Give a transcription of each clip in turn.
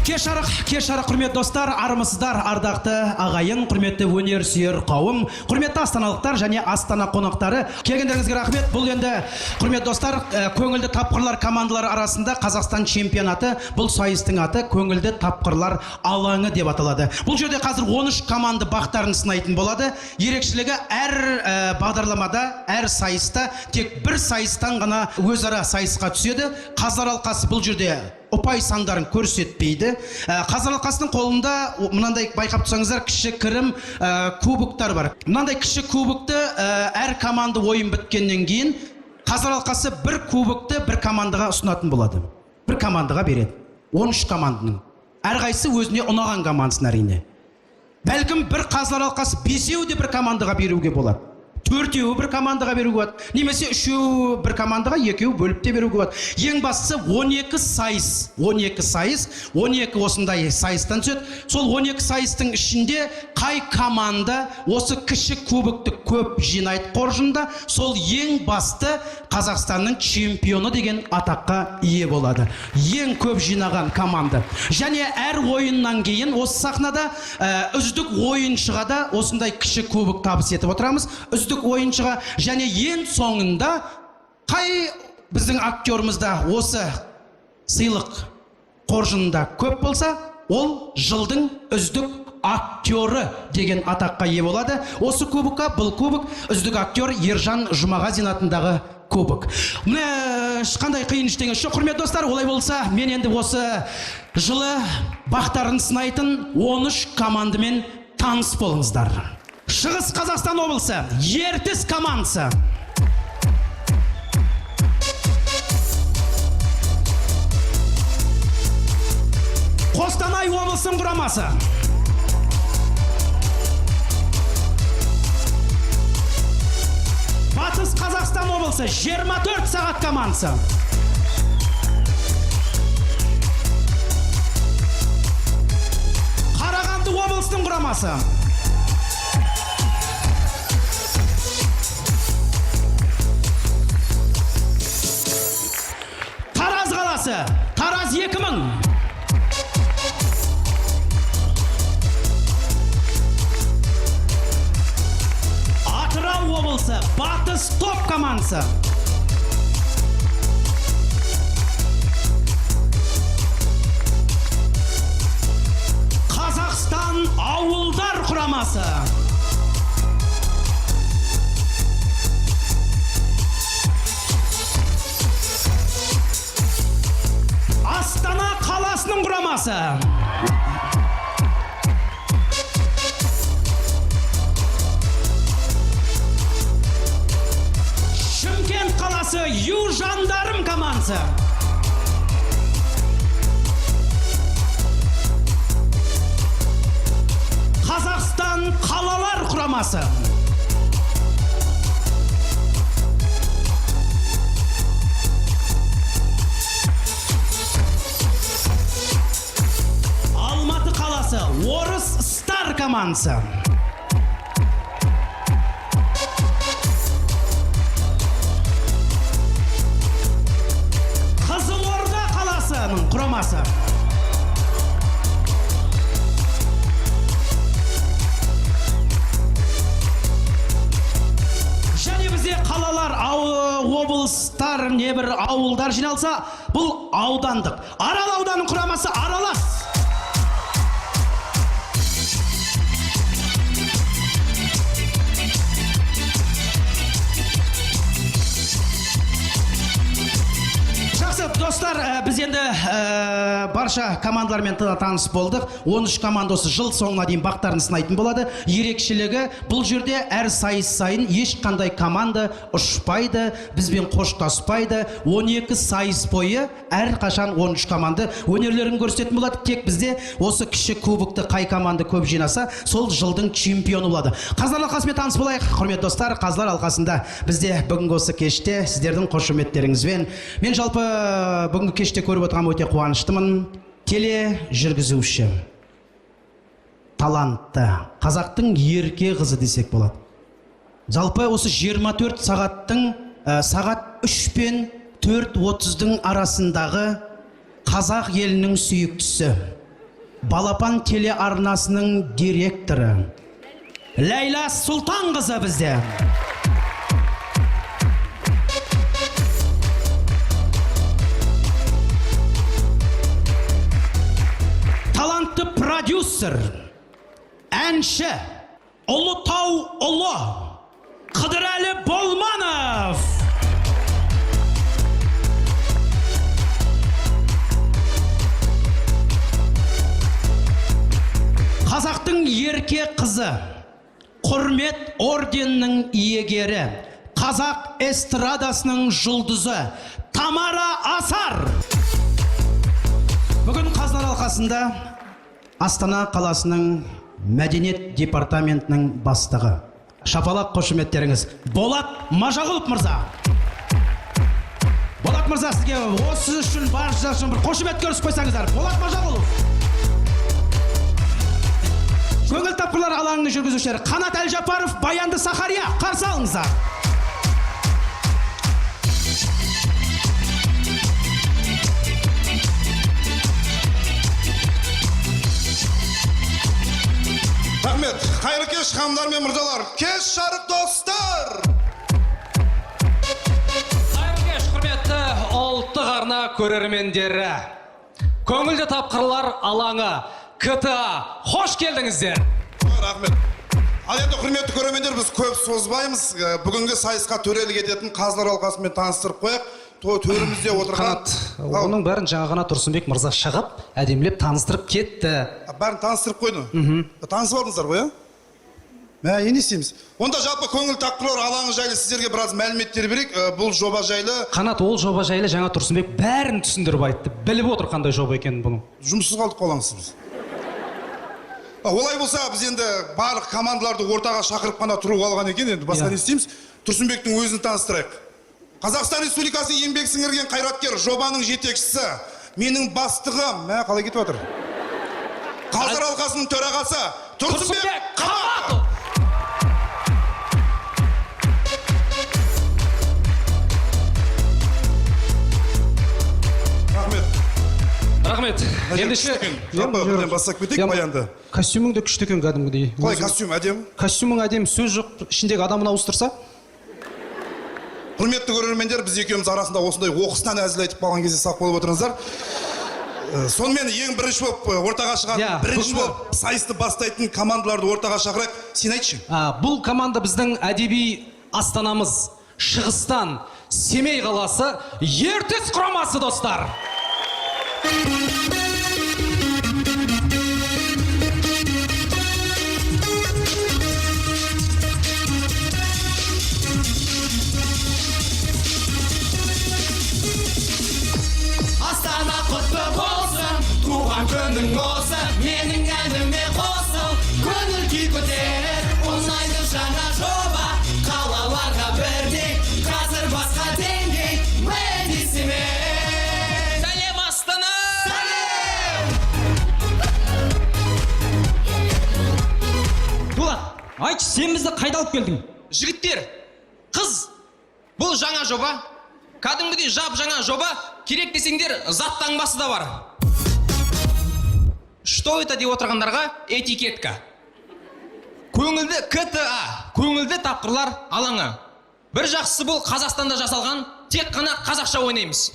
Кеш жарық, кеш жарық, құрметті достар, армысыздар, ардақты ағайын, құрметті өнер сүйер қауым, құрметті астаналықтар және Астана қонақтары. Келгендеріңізге рахмет. Бұл енді, құрметті достар, көңілді тапқырлар командалары арасында Қазақстан чемпионаты, бұл сайыстың аты көңілді тапқырлар алаңы деп аталады. Бұл жерде қазір 13 команда бақтарын сынайтын болады. Ерекшелігі әр бағдарламада, әр сайыста тек бір сайыстан ғана өзара сайысқа түседі. Қазылар алқасы бұл жерде ұпай сандарын көрсетпейді. Қазылар алқасының қолында мынандай, байқап тұрсаңыздар, кішігірім кубоктар бар. Мынандай кіші кубокты әр команда ойын біткеннен кейін қазылар алқасы бір кубокты бір командаға ұсынатын болады. Бір командаға береді. 13 команданың. Әрқайсысы өзіне ұнаған командасын әрине. Бәлкім бір қазылар алқасы бесеуі де бір командаға беруге болады. Төртеуі бір командаға беруге болады. Немесе үшеуі бір командаға, екеуі бөліп те беруге болады. Ең бастысы 12 сайыс, 12 сайыс, 12 осындай сайыстан түседі. Сол 12 сайыстың ішінде қай команда осы кіші кубокты көп жинайды қоржында, сол ең басты Қазақстанның чемпионы деген атаққа ие болады. Ең көп жинаған команда. Және әр ойыннан кейін осы сахнада үздік ойыншыға да осындай кіші кубок табыс етіп отырамыз. Үздік ойыншыға және ең соңында қай біздің актерімізда осы сыйлық қоржынында көп болса, ол жылдың үздік актері деген атаққа ие болады. Осы кубокқа, бұл кубок үздік актер Ержан Жұмағазин атындағы кубок. Міне, ешқандай қиын ештеңе жоқ, құрметті достар. Олай болса, мен енді осы жылы бақтарын сынайтын 13 командамен таныс болыңыздар. Шығыс Қазақстан облысы Ертіс командасы. Қостанай облысының құрамасы. Батыс Қазақстан облысы 24 сағат командасы. Қарағанды облысының құрамасы. Тараз қаласы, Тараз 2000. Атырау облысы Батыс топ командасы. Қазақстан ауылдар құрамасы. Астана қаласының құрамасы. Шымкент қаласы Южандарым командасы. Қазақстан қалалар құрамасы. Алматы қаласы Орыс Стар командасы. Қызылорда қаласының құрамасы. Және бізде қалалар, облыстар, небір ауылдар жиналса, бұл аудандық. Арал ауданының құрамасы Аралас. Жақсы, достар, біз енді барша командалармен таныс болдық. 13 команда осы жыл соңына дейін бақтарын сынайтын болады. Ерекшелігі бұл жерде әр сайыс сайын ешқандай команда ұшпайды, бізбен қоштаспайды. 12 сайыс бойы әрқашан 13 команда өнерлерін көрсететін болады. Тек бізде осы кіші кубокты қай команда көп жинаса, сол жылдың чемпионы болады. Қазылар алқасымен таныс болайық, құрметті достар. Қазылар алқасында бізде бүгінгі осы кеште сіздердің қошеметтеріңізбен мен жалпы бүгінгі кеште көріп отырғаныма өте қуаныштымын. Теле жүргізуші, талантты, қазақтың ерке қызы десек болады. Жалпы осы 24 сағаттың сағат 3 пен 4:30-дың арасындағы қазақ елінің сүйіктісі. Балапан телеарнасының директоры Ләйла Сұлтанқызы бізде. Талантты продюсер, әнші, Ұлытау ұлы Қыдырәлі Болманов. Қазақтың ерке қызы, құрмет орденінің иегері, қазақ эстрадасының жұлдызы Тамара Асар. Бүгін қазылар алқасында Астана қаласының мәдениет департаментінің бастығы. Шапалақ қошеметтеріңіз Болат Мажағұлов мырза. Болат мырза, сізге осы үшін, барша үшін бір қошемет көрсетіп қойсаңыздар. Болат Мажағұлов. Көңіл тапқырлар алаңының жүргізушілері Қанат Әлжапаров, Баянды Сахария, қарсы алыңыздар. Рахмет. Қайырлы кеш, ханымдар мен мырзалар. Кеш жарық, достар. Қайырлы кеш, құрметті ұлттық арна көрермендері. Көңілді тапқырлар алаңы КТА. Қош келдіңіздер. Рахмет. Ал енді, құрметті көрермендер, біз көп созбаймыз. Бүгінгі сайысқа төрелік ететін қазылар алқасымен таныстырып қояйық. Төрімізде отырған Қанат, оның бәрін жаңа ғана Тұрсынбек мырза шығып, әдемілеп таныстырып кетті. Бәрін таныстырып қойды. Танысып алдыңыздар ғой, иә? Мә, не істейміз? Онда жалпы көңіл тапқырлар алаңы жайлы сіздерге біраз мәліметтер берейік. Бұл жоба жайлы Қанат, ол жоба жайлы жаңа Тұрсынбек бәрін түсіндіріп айтты. Біліп отыр қандай жоба екенін бұның. Жұмыссыз қалдық қой алаңсыз біз. Олай болса, біз енді барлық командаларды ортаға шақырып қана тұруға алған екен, енді басқа не істейміз? Тұрсынбектің өзін таныстырайық. Қазақстан Республикасының еңбек сіңірген қайраткер, жобаның жетекшісі, менің бастығым, мә, қалай кетіп жатыр? Қазылар алқасының төрағасы Тұрсынбек Қабатов. Рахмет. Рахмет. Мына жер Ендеше күшті екен. Жалпы бірден бастап кетейік баянды. Костюмің де күшті екен кәдімгідей. Қалай, костюм әдемі? Костюмің әдемі, сөз жоқ, ішіндегі адамын ауыстырса. Құрметті көрермендер, біз екеуміз арасында осындай оқысынан әзіл айтып қалған кезде сақ болып отырыңыздар. Сонымен ең бірінші болып ортаға шығатын, бірінші болып сайысты бастайтын командаларды ортаға шақырайық. Сен айтшы. Бұл команда біздің әдеби астанамыз Шығыстан, Семей қаласы, Ертіс құрамасы, достар. Астана, құтты болсын туған күнің осы, менің әніме қосыл, көңіл күй көтерер, ұнайды жаңа жоба, қалаларға бірдей, қазір басқа деңгей, міне Семей. Сәлем, Астана! Сәлем! Дулат, айтшы, сен бізді қайда алып келдің? Жігіттер, қыз, бұл жаңа жоба. Кәдімгідей жап жаңа жоба. Керек десеңдер, зат таңбасы да бар. Что это деп отырғандарға этикетка. Көңілді КТА, көңілді тапқырлар алаңы. Бір жақсысы, бұл Қазақстанда жасалған, тек қана қазақша ойнаймыз.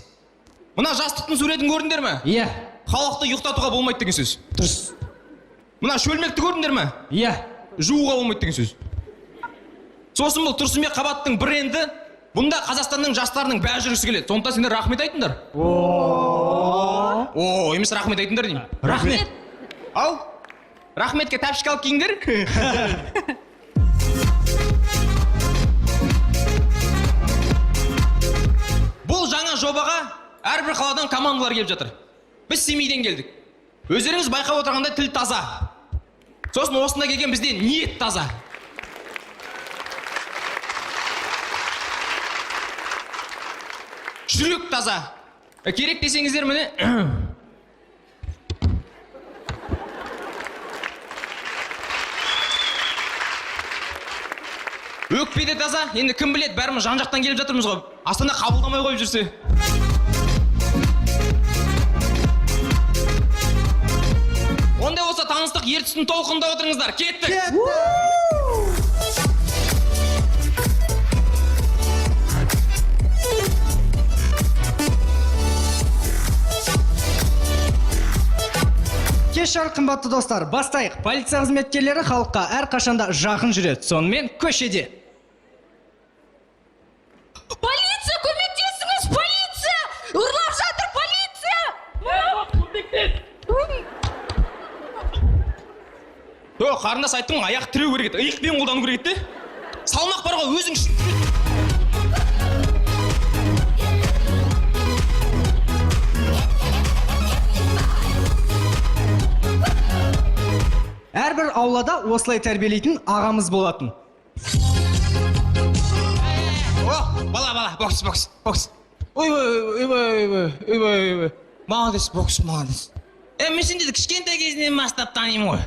Мына жастықтың суретін көрдіңдер ме? Иә. Халықты ұйықтатуға болмайды деген сөз. Дұрыс. Мына шөлмекті көрдіңдер ме? Иә. Жууға болмайды деген сөз. Сосын бұл Тұрсынбек Қабаттың бренді. Бұнда Қазақстанның жастарының бәрі жүргісі келеді. Сондықтан сендер рахмет айтыңдар. О, емес, рахмет айтыңдар деймін. Рахмет. Ал, рахметке тәпішке алып киіңдер. Бұл жаңа жобаға әрбір қаладан командалар келіп жатыр. Біз Семейден келдік. Өздеріңіз байқап отырғандай, тіл таза. Сосын осында келген бізде ниет таза. Жүрек таза. Керек десеңіздер, міне, өкпе де таза. Енді кім біледі, бәріміз жан жақтан келіп жатырмыз ғой. Астана қабылдамай қойып жүрсе. Жастық ертістің толқынында отырыңыздар. Кеттік. Кеш жарық, қымбатты достар. Бастайық. Полиция қызметкерлері халыққа әрқашанда жақын жүреді. Сонымен көшеде. Полиция, көмектесіңіз, полиция! Ұрлап жатыр, полиция! О, қарындас, айттым ғой, аяқ тіреу керек еді. Иықпен қолдану керек еді де. Салмақ бар ғой, өзің үшін. Әрбір аулада осылай тәрбиелейтін ағамыз болатын. О, бала, бала, бокс, бокс, бокс. Ой, ой, ой, ой, ой, ой, ой. Молодец, бокс, молодец. Е, мен сендерді кішкентай кезінен бастап танимын ғой.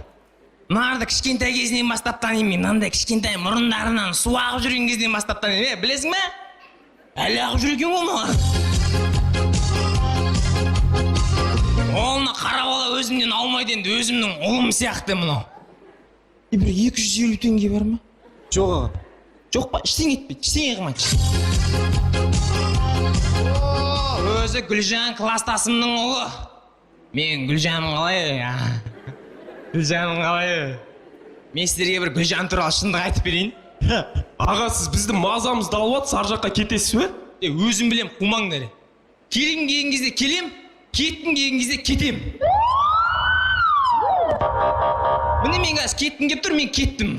Мыналарды кішкентай кезінен бастап танимын мен. Мынандай кішкентай мұрындарынан су ағып жүрген кезінен бастап танимын. Е, білесің бе? Әлі ағып жүр екен ғой мыналар. Ол мына қара бала өзімнен аумайды енді, өзімнің ұлым сияқты мынау. Е, бір 250 теңге бар ма? Жоқ, аға. Жоқ па? Ештеңе етпейді, ештеңе қылмайды. О, өзі Гүлжан класстасымның ұлы. Мен Гүлжаным қалай? А? Гүлжаным қалай? Мен сіздерге бір Гүлжан туралы шындық айтып берейін. Аға, сіз біздің мазамызды алып жатсыз, ар жаққа кетесіз бе? Е, өзім білем, қумаңдар. Келгім келген кезде келем, кеткім келген кезде кетем. Міне, мен қазір кеткім келіп тұр, мен кеттім.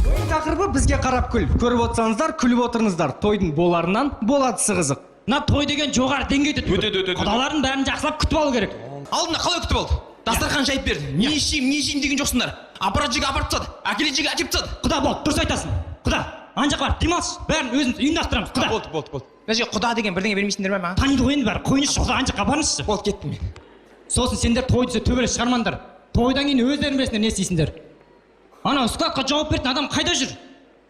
Ойын тақырыбы: бізге қарап күл. Көріп отырсаңыздар, күліп отырыңыздар. Тойдың боларынан боладысы қызық. Мына той деген жоғары деңгейде өту Өтеді, керек. өтеді, өтеді. Құдалардың бәрін жақсылап күтіп алу керек. Алдында қалай күтіп алды? Дастархан жайып берді. Не ішеймін, не жеймін деген жоқсыңдар. Апарат жерге апарып тастады, әкелетін жерге әкеліп тастады. Құда, болды, дұрыс айтасың. Құда, ана жаққа барып демалшы, бәрін өзіміз ұйымдастырамыз, құда. Болды, болды, болды. Мына жерге құда деген бірдеңе бермейсіңдер ме маған? Таниды ғой енді бәрі. Қойыңызшы, құда, ана жаққа барыңызшы. Болды, кеттім мен. Сосын сендер той десе, төбелес шығармаңдар. Тойдан кейін өздерің білесіңдер не істейсіңдер. Анау складқа жауап беретін адам қайда жүр?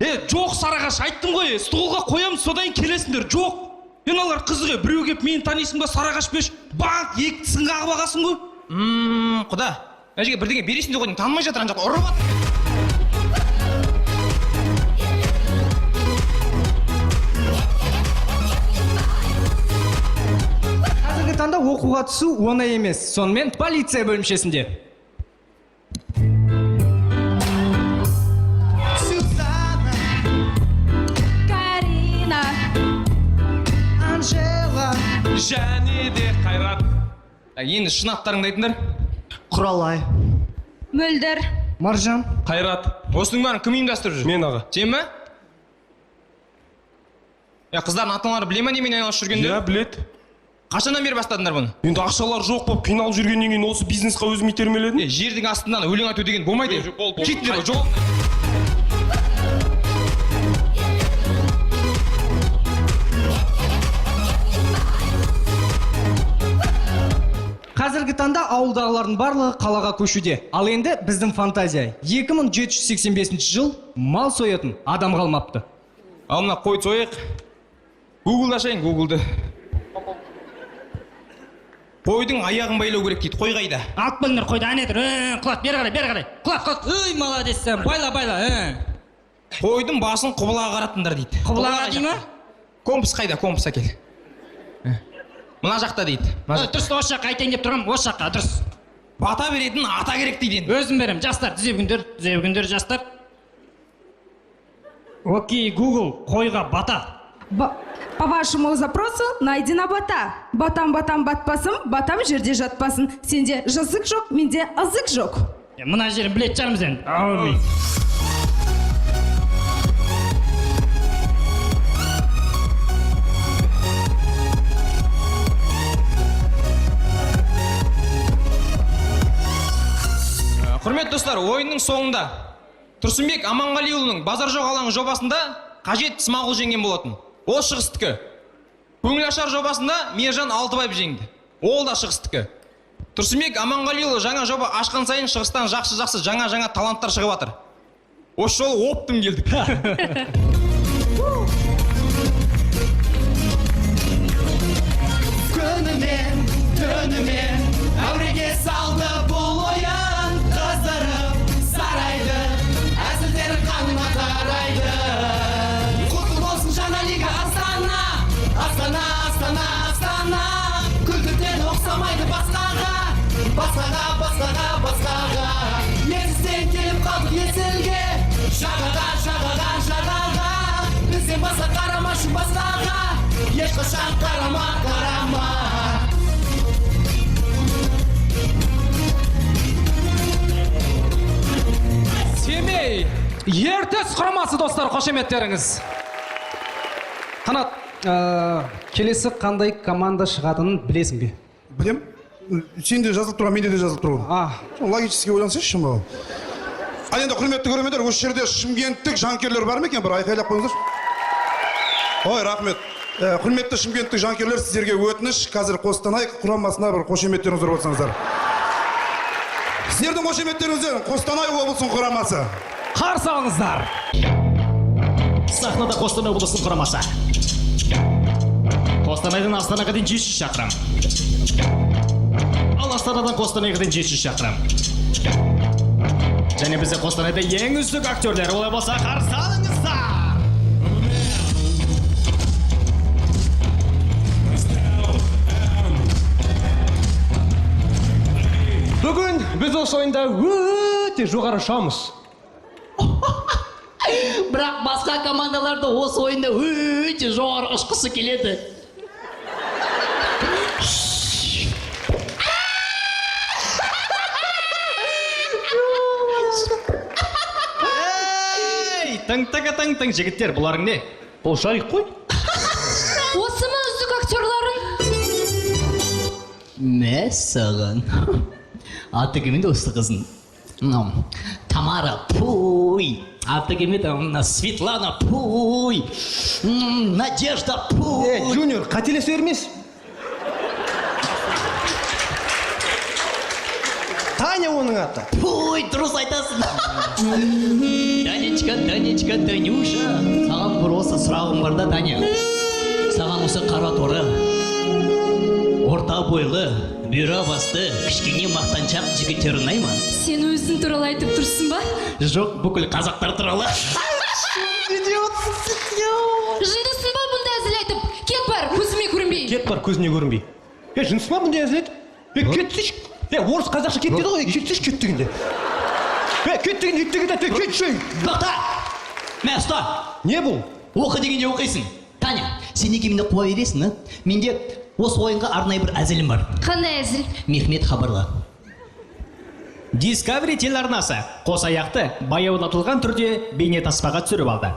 Е, жоқ, Сарыағаш, айттым ғой, столға қоямыз, содан кейін келесіңдер. Жоқ. Мен алар қызық, е, біреу келіп мені танисың ба, Сарыағаш пеш, банк екі тісін қағып ағасың ғой. Құда, мына жерге бірдеңе бересің деп қойдың, танымай жатыр, ана жақта ұрып жатыр. Қазіргі таңда оқуға түсу оңай емес. Сонымен полиция бөлімшесінде. Карина. Анжела. Және де Қайрат. Так, енді шын аттарыңды айтыңдар. Құралай. Мөлдір. Маржан. Қайрат. Осының бәрін кім ұйымдастырып жүр? Мен, аға. Сен бе? Е, қыздардың ата аналары біле ма немен айналысып жүргенде? Иә, біледі. Қашаннан бері бастадыңдар бұны? Енді ақшалар жоқ болып қиналып жүргеннен кейін осы бизнесқа өзім итермеледім. Е, жердің астынан өлең айту деген болмайды. Жоқ, болды, болды. Кетіңдер, жоқ. Қазіргі таңда ауылдағылардың барлығы қалаға көшуде. Ал енді біздің фантазия. 2785 жыл, мал соятын адам қалмапты. Ал мына қой сояйық. Гуглды ашайын, Гуглды. Қойдың аяғын байлау керек дейді. Қой қайда? Алып келіңдер қойды, әне тұр. Құлат, бері қарай, бері қарай. Құлат, құлат. Ой, молодец сен. Байла, байла. Қойдың басын құбылаға қаратыңдар дейді. Құбылаға дей ма? Компас қайда? Компас әкел. Мына жақта дейді. Мына Ой, жақта. дұрыс, осы жаққа айтайын деп тұрғанмын, осы жаққа, дұрыс. Бата беретін ата керек дейді енді. Өзім беремін. Жастар, түзе бүгіндер, түзе бүгіндер, жастар. Окей, Гугл, қойға бата. По вашему запросу найдена бата. Батам, батам, батпасым, батам жерде жатпасын. Сенде жазық жоқ, менде азық жоқ. Е, мына жерін білетін шығармыз енді. Әумин. Құрметті достар, ойынның соңында Тұрсынбек Аманғалиұлының «Базар жоқ алаңы» жобасында Қажет Смағұл жеңген болатын. Ол шығыстікі. «Көңіл ашар» жобасында Мержан Алтыбаев жеңді. Ол да шығыстікі. Тұрсынбек Аманғалиұлы жаңа жоба ашқан сайын шығыстан жақсы жақсы жаңа жаңа таланттар шығып жатыр. Осы жолы оптым келдік. Болмаса қарамашы басқаға, ешқашан қарама, қарама. Семей Ертіс құрамасы, достар, қошеметтеріңіз. Қанат, келесі қандай команда шығатынын білесің бе? Білем. Сенде жазылып тұрған, менде де жазылып тұр ғой. А. Логически ойлансайшы маған. Ал енді, құрметті көрермендер, осы жерде шымкенттік жанкүйерлер бар ма екен? Бір айқайлап қойыңыздаршы. Ой, рахмет. Құрметті шымкенттік жанкүйерлер, сіздерге өтініш, қазір Қостанай құрамасына бір қошеметтеріңізді ұрып отырсаңыздар. Сіздердің қошеметтеріңізден Қостанай облысының құрамасы. Қарсы алыңыздар. Сахнада Қостанай облысының құрамасы. Қостанайдан Астанаға дейін 700 шақырым. Ал Астанадан Қостанайға дейін 700 шақырым. Және бізде Қостанайда ең үздік актерлер. Олай болса, қарсы алыңыздар. Бүгін біз осы ойында өте жоғары ұшамыз. Бірақ басқа командалар да осы ойында өте жоғары ұшқысы келеді. Ей, тың тың тың тың, жігіттер, бұларың не? Бұл шарик қой. Осы ма үздік актерларың? Мәссаған. Аты кім еді осы қыздың? Мынау, Тамара Пуй. Аты кім еді? Мына Светлана Пуй. Надежда Пуй. Е, Джуниор, қателесе бермес. Таня оның аты. Пуй, дұрыс айтасың. Танечка, Танечка, Танюша. Саған бір осы сұрағым бар да, Таня. Саған осы қара торы, орта бойлы, бұйра басты, кішкене мақтаншақ жігіттер ұнай ма? Сен өзің туралы айтып тұрсың ба? Жоқ, бүкіл қазақтар туралы. Жындысың ба бұндай әзіл айтып? Кет бар, көзіме көрінбей. Кет бар, көзіне көрінбей. Е, жындысың ба бұндай әзіл айтып? Е, кетсейші. Е, орыс қазақша кет деді ғой, е, кетсейші, кет дегенде. Е, кет дегенде, ит дегенде, е, кетші. Тоқта! Мә, ұста! Не бұл? Оқы дегенде оқисың. Таня, сен неге мені қуа бересің, а? Менде осы ойынға арнайы бір әзілім бар. Қандай әзіл? Мехмет, хабарла. Discovery телеарнасы қос аяқты баяулатылған түрде бейнетаспаға түсіріп алды.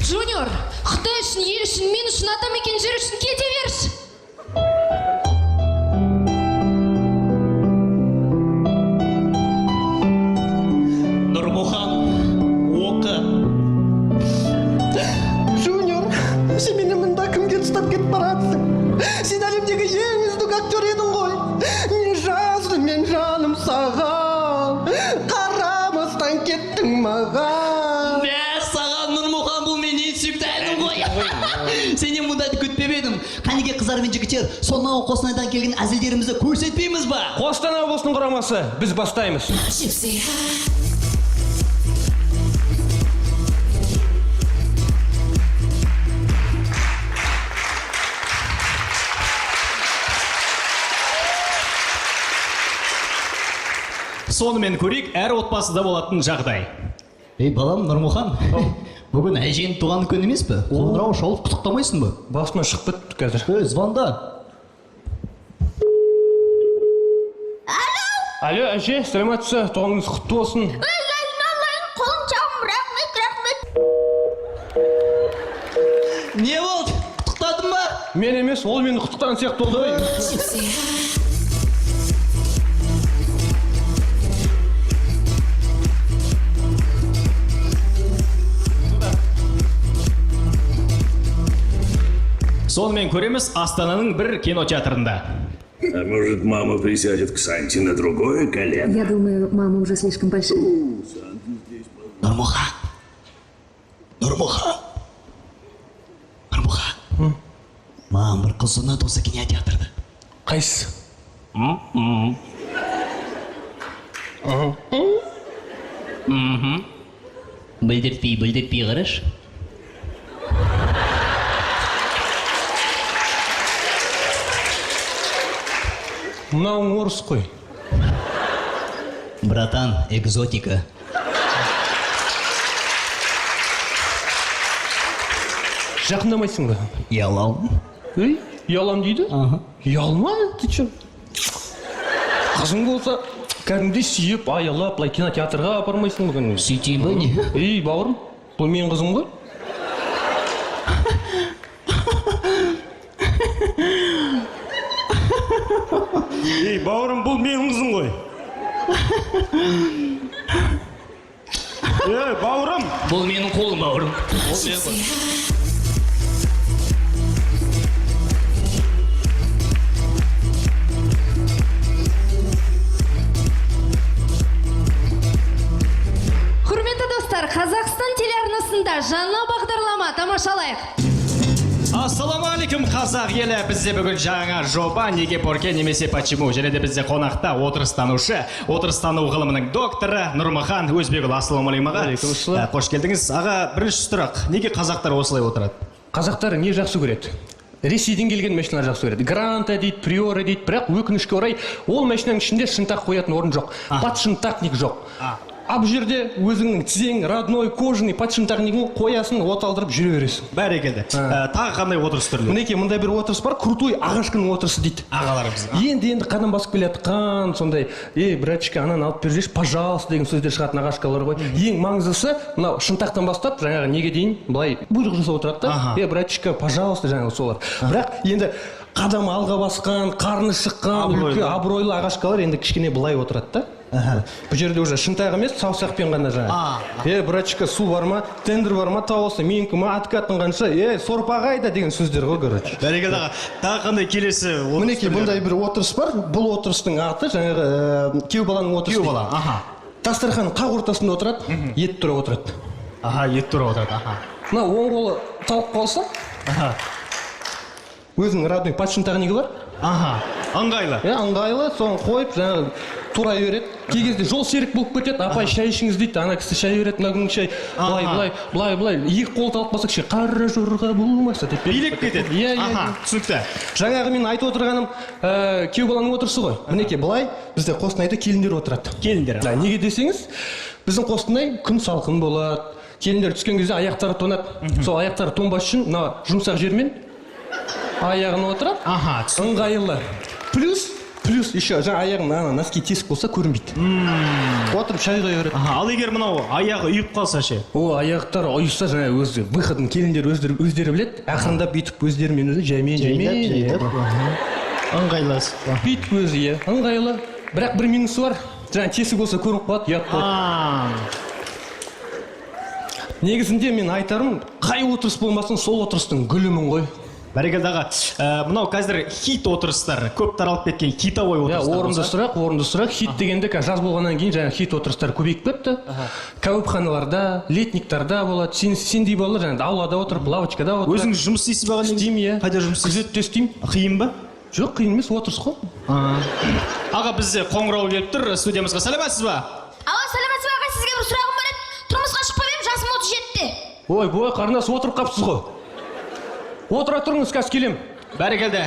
Джуниор, Құдай үшін, ел үшін, мен үшін, атамекен жер үшін кете берші. Нұрмұхан, оқы. Джуниор, сен мені мында кімге ұстап кетіп баратсың? Сен әлемдегі ең үздік актер едің ғой. Не жаздым мен жаным саған? Қарамастан кеттің маған. Мә саған, Нұрмұхан, бұл менің ең сүйікті әнім ғой. Сенен мұндайды күтпеп едім. Қанеке, қыздар мен жігіттер, сонау Қостанайдан келген әзілдерімізді көрсетпейміз ба? Қостанай облысының құрамасы, біз бастаймыз. Сонымен көрейік әр отбасыда болатын жағдай. Ей, балам Нұрмұхан, бүгін әженің туған күні емес пе? Қоңырау шалып құттықтамайсың ба? Басымнан шығып кетті қазір. Ей, звонда. Алло, әже, сәлеметсіз, туған күніңіз құтты болсын. Қолың шағым, рахмет, рахмет. Не болды? Құттықтадың ба? Мен емес, ол мені құттықтаған сияқты болды ғой. Сонымен көреміз Астананың бір кинотеатрында. А может, мама присядет к Санте на другое колено? Я думаю, мама уже слишком большая. Нұрмұхан. Нұрмұхан. Нұрмұхан. Маған бір қыз ұнады осы кинотеатрда. Қайсысы? Білдіртпей, білдіртпей қарашы. Мынауың орыс қой. Братан, экзотика. Жақындамайсың ба? Ұялам. Ей, ұялам дейді? Ұялма, ты че? Қызың болса, кәдімгідей сүйіп, аялап, былай кинотеатрға апармайсың ба кәдімгі? Сөйтейін ба не? Ей, бауырым, бұл менің қызым ғой. Ей, бауырым, бұл менің қызым ғой. Ей, бауырым. Бұл менің қолым, бауырым. Бұл менің қолым. Құрметті достар, Қазақстан телеарнасында жаңа бағдарлама тамашалайық. Ассалаумағалейкум, қазақ елі. Бізде бүгін жаңа жоба «Неге порке» немесе «Почему». Және де бізде қонақта отырыстанушы, отырыстану ғылымының докторы Нұрмахан Өзбекұлы. Ассалаумағалейкум, аға. Алейкум. Қош келдіңіз. Аға, бірінші сұрақ. Неге қазақтар осылай отырады? Қазақтар не жақсы көреді? Ресейден келген машиналар жақсы көреді. Гранта дейді, Приора дейді, бірақ өкінішке орай ол машинаның ішінде шынтақ қоятын орын жоқ. Подшынтақник жоқ. А бұл жерде өзіңнің тізең, родной, кожаный подшынтақнигін қоясың, от алдырып жүре бересің. Бәрекелді. Тағы қандай отырыс түрлері? Мінекей, мындай бір отырыс бар, крутой ағашкының отырысы дейді. Ағаларымыз. Енді қадам басып келе жатқан сондай, ей, братишка, ананы алып берші, пожалуйста деген сөздер шығатын ағашкалар ғой. Ең маңыздысы, мынау шынтақтан бастап жаңағы неге дейін былай бұйрық жасап отырады да. Ей, братишка, пожалуйста, жаңағы солар. Бірақ енді қадам алға басқан, қарны шыққан, үлкен абыройлы ағашкалар енді кішкене былай отырады да. Бұл жерде уже шынтақ емес, саусақпен ғана жаңағы. Е, братишка, су бар ма, тендер бар ма, тауысы, менікі ма, откатың қанша, е, сорпа қайда деген сөздер ғой, короче. Бәрекелді, аға. Тағы қандай келесі отырыс? Мінекей, бұндай бір отырыс бар. Бұл отырыстың аты жаңағы күйеу баланың отырысы. Күйеу бала, аха. Дастарханның қақ ортасында отырады, ет турап отырады. Аха, ет турап отырады, аха. Мына оң қолы талып қалса, аха, өзінің родной подшынтағнигі бар. Аха, ыңғайлы. Иә, ыңғайлы, соны қойып, жаңағы турай береді. Кей кезде жол серік болып кетеді, апай шай ішіңіз дейді, ана кісі шай береді, мына күнгі шай былай, былай, былай, былай. Екі қол талып қалса, кішкене қара жорға болмаса деп билеп кетеді. Иә, иә. Аха, түсінікті. Жаңағы мен айтып отырғаным, күйеу баланың отырысы ғой. Мінекей, былай бізде Қостанайда келіндер отырады. Келіндер. Неге десеңіз, біздің Қостанай күн салқын болады. Келіндер түскен кезде аяқтары тонады. Сол аяқтары тонбас үшін мына жұмсақ жермен аяғын отырады. Аха, ыңғайлы. Плюс еще жаңа аяғын ана носки тесік болса көрінбейді. Отырып шай құя береді. Аха, ал егер мынау аяғы ұйып қалса ше? О, аяқтар ұйыса жаңа өзі выходын келіндер өздері біледі. Ақырындап бүйтіп өздерімен өзі жаймен жаймен. Ыңғайлас. Бүйтіп өзі, иә, ыңғайлы. Бірақ бір минусы бар. Жаңа тесік болса көрініп қалады, ұят болады. Негізінде мен айтарым, қай отырыс болмасын, сол отырыстың гүлімін ғой. Бәрекелді, аға. Мынау қазір хит отырыстар, көп таралып кеткен хитовой отырыстар. Орынды сұрақ, орынды сұрақ. Хит дегенде қазір жаз болғаннан кейін жаңа хит отырыстар көбейіп кетті. Кәуіпханаларда, летниктарда болады. Сендей балалар жаңағы аулада отырып, лавочкада отырып. Өзіңіз жұмыс істейсіз ба? Істеймін, иә. Қайда жұмыс істейсіз? Күзетте істеймін. Қиын ба? Жоқ, қиын емес, отырыс қой. Аға, бізде қоңырау келіп тұр студиямызға. Сәлеметсіз ба? Алло, сәлеметсіз бе, аға, сізге бір сұрағым бар еді. Тұрмысқа шықпап едім, жасым 37-те. Ой, бой, қарындас, отырып қапсыз ғой. Отыра тұрыңыз, қазір келем. Бәрекелді.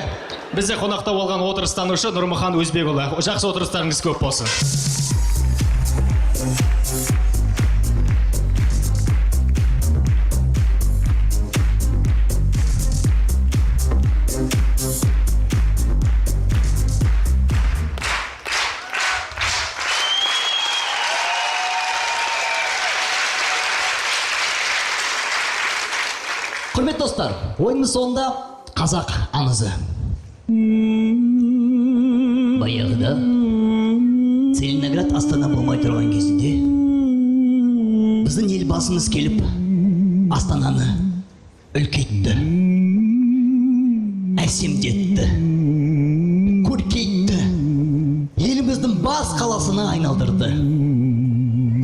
Бізде қонақта болған отырыстанушы Нұрмахан Өзбекұлы. Жақсы отырыстарыңыз көп болсын. Құрметті достар, ойынымыз соңында қазақ аңызы. Баяғыда Целиноград Астана болмай тұрған кезінде біздің елбасымыз келіп Астананы үлкейтті, әсемдетті, көркейтті, еліміздің бас қаласына айналдырды.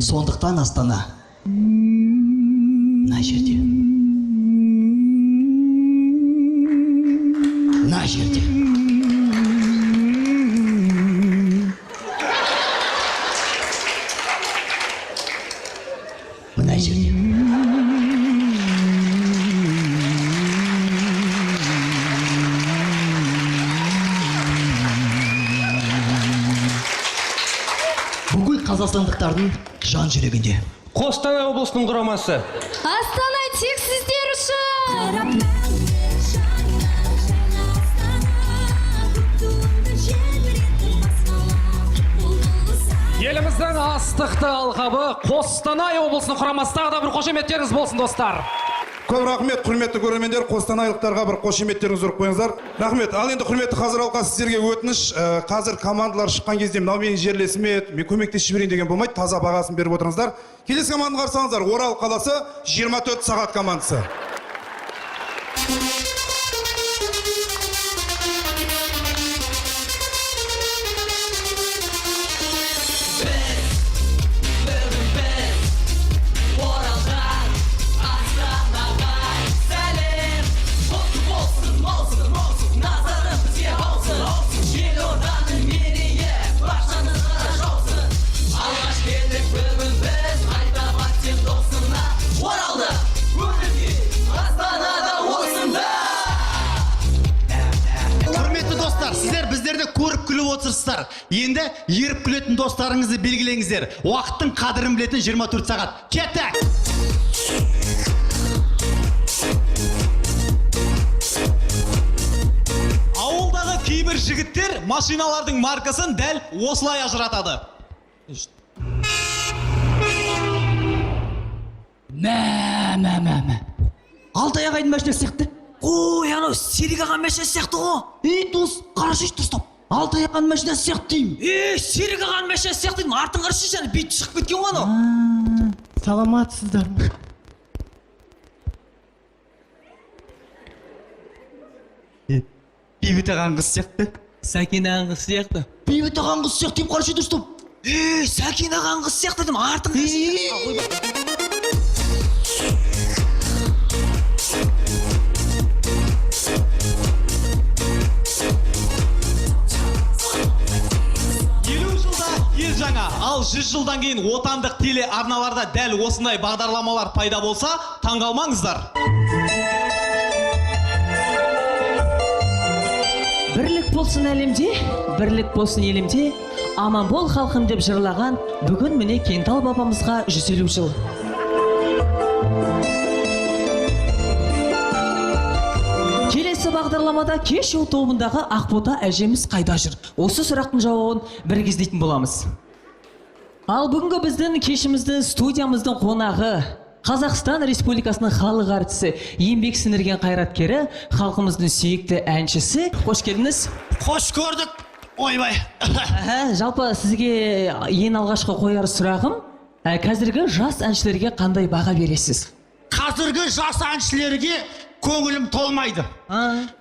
Сондықтан Астана мына жерде. Мына жерде. Мына жерде. Бүкіл қазақстандықтардың жан жүрегінде. Қостанай облысының құрамасы. Астана тек сіздер үшін! Еліміздің астықты алқабы Қостанай облысының құрамасы, тағы да бір қошеметтеріңіз болсын, достар. Көп рахмет, құрметті көрермендер, қостанайлықтарға бір қошеметтеріңізді ұрып қойыңыздар. Рахмет. Ал енді, құрметті қазір алқа, сіздерге өтініш, қазір командалар шыққан кезде мынау менің жерлесім еді, мен көмектесіп жіберейін деген болмайды, таза бағасын беріп отырыңыздар. Келесі команданы қарсы алыңыздар. Орал қаласы 24 сағат командасы. Оралдан Астанаға сәлем! Құтты болсын, болсын, болсын, назары бізге болсын. Елорданың мерейі баршаңызға жаусын. Алғаш келдік бүгін біз, айта сен досыңа. Оралда өмірге, Астанада осында. Құрметті достар, сіздер біздерді көріп күліп отырсыздар. Енді еріп күлетін достарыңызды белгілеңіздер. Уақыттың қадірін білетін 24 сағат. Кеттік! Ауылдағы кейбір жігіттер машиналардың маркасын дәл осылай ажыратады. Мә, мә, мә, мә. Алтай ағайдың машинасы сияқты. Ой, анау Серік ағаның машинасы сияқты ғой. Ей, дос, қарашы, дұрыстап. Алтай ағаның машинасы сияқты деймін. Е, Серік ағаның машинасы сияқты деймін. Артын қарашы, және бүйтіп шығып кеткен ғой анау. Саламатсыздар ма? Бейбіт ағаның қызы сияқты. Сәкен ағаның қызы сияқты. Бейбіт ағаның қызы сияқты деймін, қарашы, дұрыстап. Е, Сәкен ағаның қызы сияқты деймін. Артын қарашы. 50 жылда ел жаңа, ал 100 жылдан кейін отандық телеарналарда дәл осындай бағдарламалар пайда болса, таңғалмаңыздар. Бірлік болсын әлемде, бірлік болсын елімде, аман бол халқым деп жырлаған бүгін міне Кентал бабамызға 150 жыл. Келесі бағдарламада кеш жол тобындағы Ақбота әжеміз қайда жүр? Осы сұрақтың жауабын бірге іздейтін боламыз. Ал бүгінгі біздің кешіміздің, студиямыздың қонағы Қазақстан Республикасының халық әртісі, еңбек сіңірген қайраткері, халқымыздың сүйікті әншісі. Қош келдіңіз. Қош көрдік. Ойбай. Жалпы сізге ең алғашқы қояр сұрағым, қазіргі жас әншілерге қандай баға бересіз? Қазіргі жас әншілерге көңілім толмайды.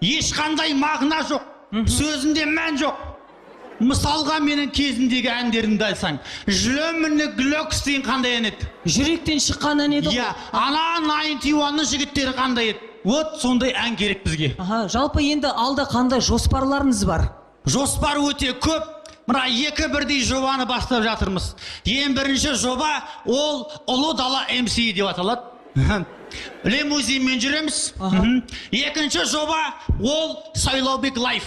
Ешқандай мағына жоқ, сөзінде мән жоқ. Мысалға, менің кезімдегі әндерімді алсаң, Жүлеміні Глөкс деген қандай ән еді? Жүректен шыққан ән еді. Иә, ана 91-ның жігіттері қандай еді? Вот сондай ән керек бізге. Аха, жалпы енді алда қандай жоспарларыңыз бар? Жоспар өте көп. Мына екі бірдей жобаны бастап жатырмыз. Ең бірінші жоба ол Ұлы Дала МС деп аталады. Лимузинмен жүреміз. Екінші жоба ол Сайлаубек Лайф.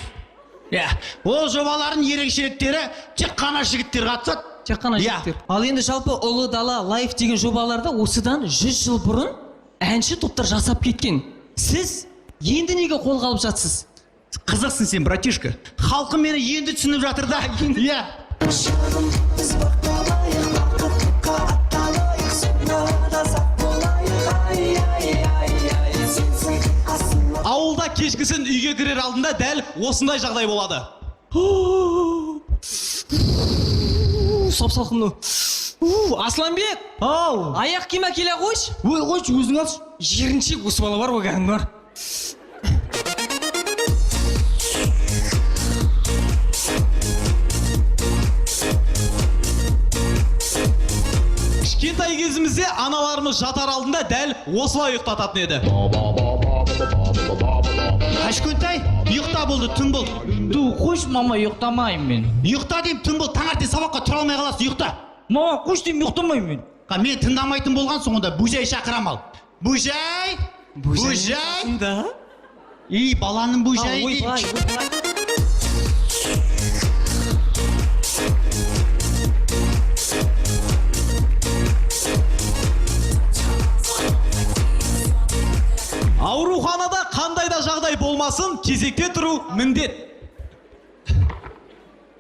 Иә, ол жобалардың ерекшеліктері тек қана жігіттер қатысады. Тек қана жігіттер. Ал енді жалпы Ұлы Дала Лайф деген жобаларда осыдан 100 жыл бұрын әнші топтар жасап кеткен. Сіз енді неге қолға алып жатсыз? Қызықсың сен, братишка. Халқым мені енді түсініп жатыр да. Иә. Ауылда кешкісін үйге кірер алдында дәл осындай жағдай болады. Сап салқын мынау. Асланбек! Ау! Аяқ киім әкеле қойшы. Ой, қойшы, өзің алшы. Жеріншек осы бала бар ғой кәдімгі бар. Кішкентай кезімізде аналарымыз жатар алдында дәл осылай ұйықтататын еді. Кішкентай, ұйықта болды, түн болды. Ту, қойшы, мама, ұйықтамаймын мен. Ұйықта деймін, түн болды, таңертең сабаққа тұра алмай қаласың, ұйықта. Мама, қойшы деймін, ұйықтамаймын мен. Қа, мен тыңдамайтын болған соң онда Бөжай шақырам ал. Бөжай! Бөжай! И, баланың бөжайы Ойбай, деймін. ойбай. Ауруханада қандай да жағдай болмасын, кезекте тұру міндет.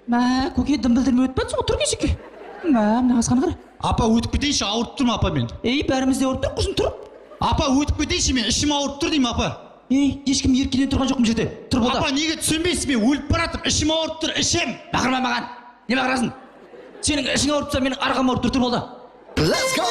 Мә, көке, дым білдірмей өтіп жатсың ғой, тұр кезекке. Мә, мына қасқаны қара. Апа, өтіп кетейінші, ауырып тұрмын, апа, мен. Ей, бәріміз де ауырып тұр, құрсын, тұр. Апа, өтіп кетейінші, мен ішім ауырып тұр деймін, апа. Ей, ешкім еркелен тұрған жоқ мына жерде. Тұр болды. Апа, неге түсінбейсіз, мен өліп бара жатырмын, ішім ауырып тұр, ішім. Бақырма маған. Не бақырасың? Сенің ішің ауырып тұрса, менің арқам ауырып тұр, тұр болды. Let's go!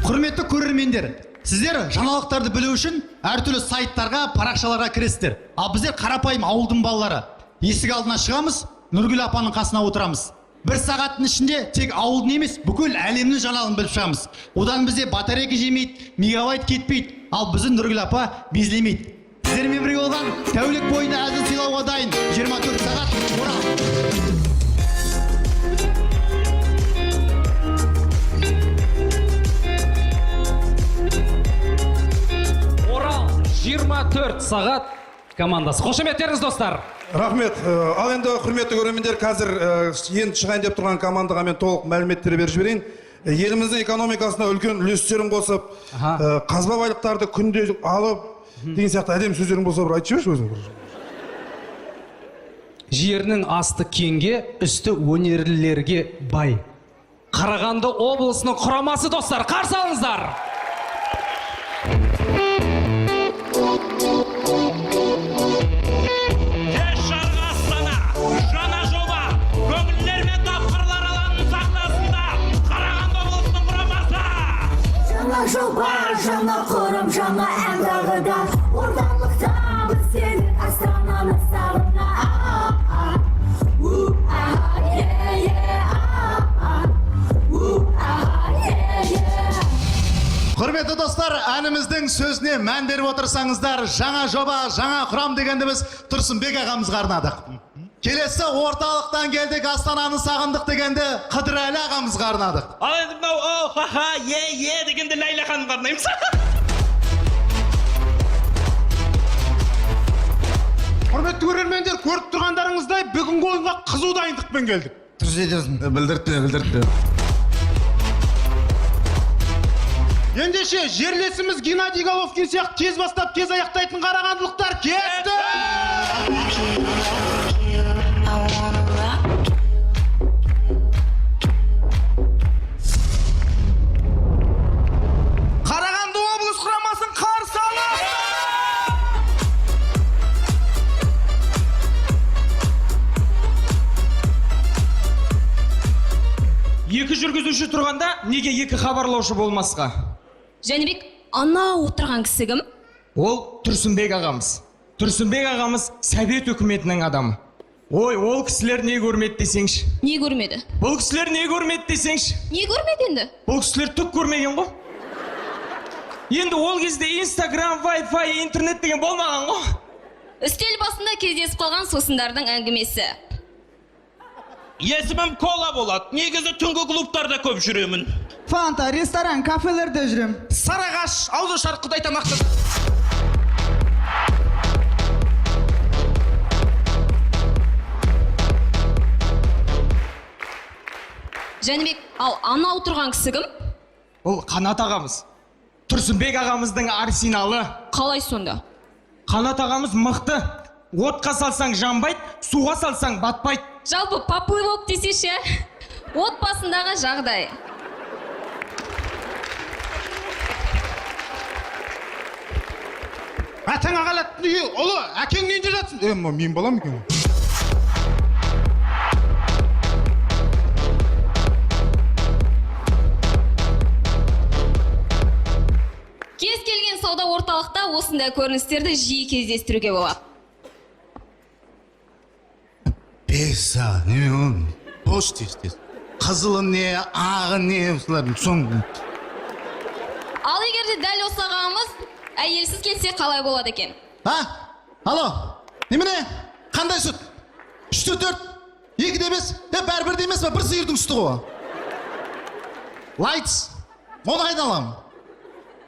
Құрметті көрермендер, сіздер жаңалықтарды білу үшін әртүрлі сайттарға, парақшаларға кіресіздер. Ал біздер қарапайым ауылдың балалары. Есік алдына шығамыз, Нұргүл апаның қасына отырамыз. Бір сағаттың ішінде тек ауылдың емес, бүкіл әлемнің жаңалығын біліп шығамыз. Одан бізде батарейка жемейді, мегабайт кетпейді, ал бізді Нұргүл апа безлемейді. Сіздермен бірге болған тәулік бойына әзіл сыйлауға дайын 24 сағат Орал. Орал 24 сағат командасы. Қошеметтеріңіз, достар. Рахмет. Ал енді, құрметті көрермендер, қазір енді шығайын деп тұрған командаға мен толық мәліметтер беріп жіберейін. Еліміздің экономикасына үлкен үлестерін қосып, қазба байлықтарды күнде алып деген сияқты әдемі сөздерің болса, бір айтып жіберші өзің бір. Жерінің асты кеңге, үсті өнерлілерге бай. Қарағанды облысының құрамасы, достар, қарсы алыңыздар. Кеш жарық Астана, жаңа жоба, көңілдер мен тапқырлар алаңының сахнасында Қарағанды облысының құрамасы. Жаңа жоба, жаңа құрам, жаңа ән тағы да. Орталықта біз келдік Астананы сағына. У, а, е, е, а, у, а, е, е. Құрметті достар, әніміздің сөзіне мән беріп отырсаңыздар, жаңа жоба, жаңа құрам дегенді біз Тұрсынбек ағамызға арнадық. Келесі орталықтан келдік, Астананы сағындық дегенді Қыдырәлі ағамызға арнадық. Ал енді мынау о, ха, ха, е, е дегенді Ләйлә ханымға арнаймыз. Құрметті көрермендер, көріп тұрғандарыңыздай бүгінгі ойынға қызу дайындықпен келдік. Дұрыс айтасың. Білдіртпе, білдіртпе. Ендеше, жерлесіміз Геннадий Головкин сияқты тез бастап, тез аяқтайтын қарағандылықтар кетті! Қарағанды облыс құрамасын қарсы алыңыз! Екі жүргізуші тұрғанда неге екі хабарлаушы болмасқа? Жәнібек, анау отырған кісі кім? Ол Тұрсынбек ағамыз. Тұрсынбек ағамыз Совет үкіметінің адамы. Ой, ол кісілер не көрмеді десеңші. Не көрмеді? Бұл кісілер не көрмеді десеңші. Не көрмеді енді? Бұл кісілер түк көрмеген ғой. Енді ол кезде Инстаграм, Wi-Fi, интернет деген болмаған ғой. Үстел басында кездесіп қалған сусындардың әңгімесі. Есімім Кола болады. Негізі түнгі клубтарда көп жүремін. Фанта, ресторан, кафелерде жүрем. Сарыағаш, ауызашар, құдай тамақты. Жәнібек, ал анау тұрған кісі кім? Ол Қанат ағамыз. Тұрсынбек ағамыздың арсеналы. Қалай сонда? Қанат ағамыз мықты. Отқа салсаң жанбайды, суға салсаң батпайды. Жалпы поплывок десеші, отбасындағы жағдай. Атаң ағалаттың үйі, ұлы, әкең үйінде жатсын. Мынау менің балам екен ғой. Кез келген сауда орталықта осындай көріністерді жиі кездестіруге болады. Мәссаған, неме ол? Қош, тез тез. Қызылы не, ағы не, осылардың соң. Ал егер де дәл осы ағамыз әйелсіз келсе қалай болады екен? А? Алло, немене? Қандай сүт? 3-те 4, 2-де 5, бәрі бірдей емес па? Бір сиырдың сүті ғой. Лайтс, оны қайдан аламын?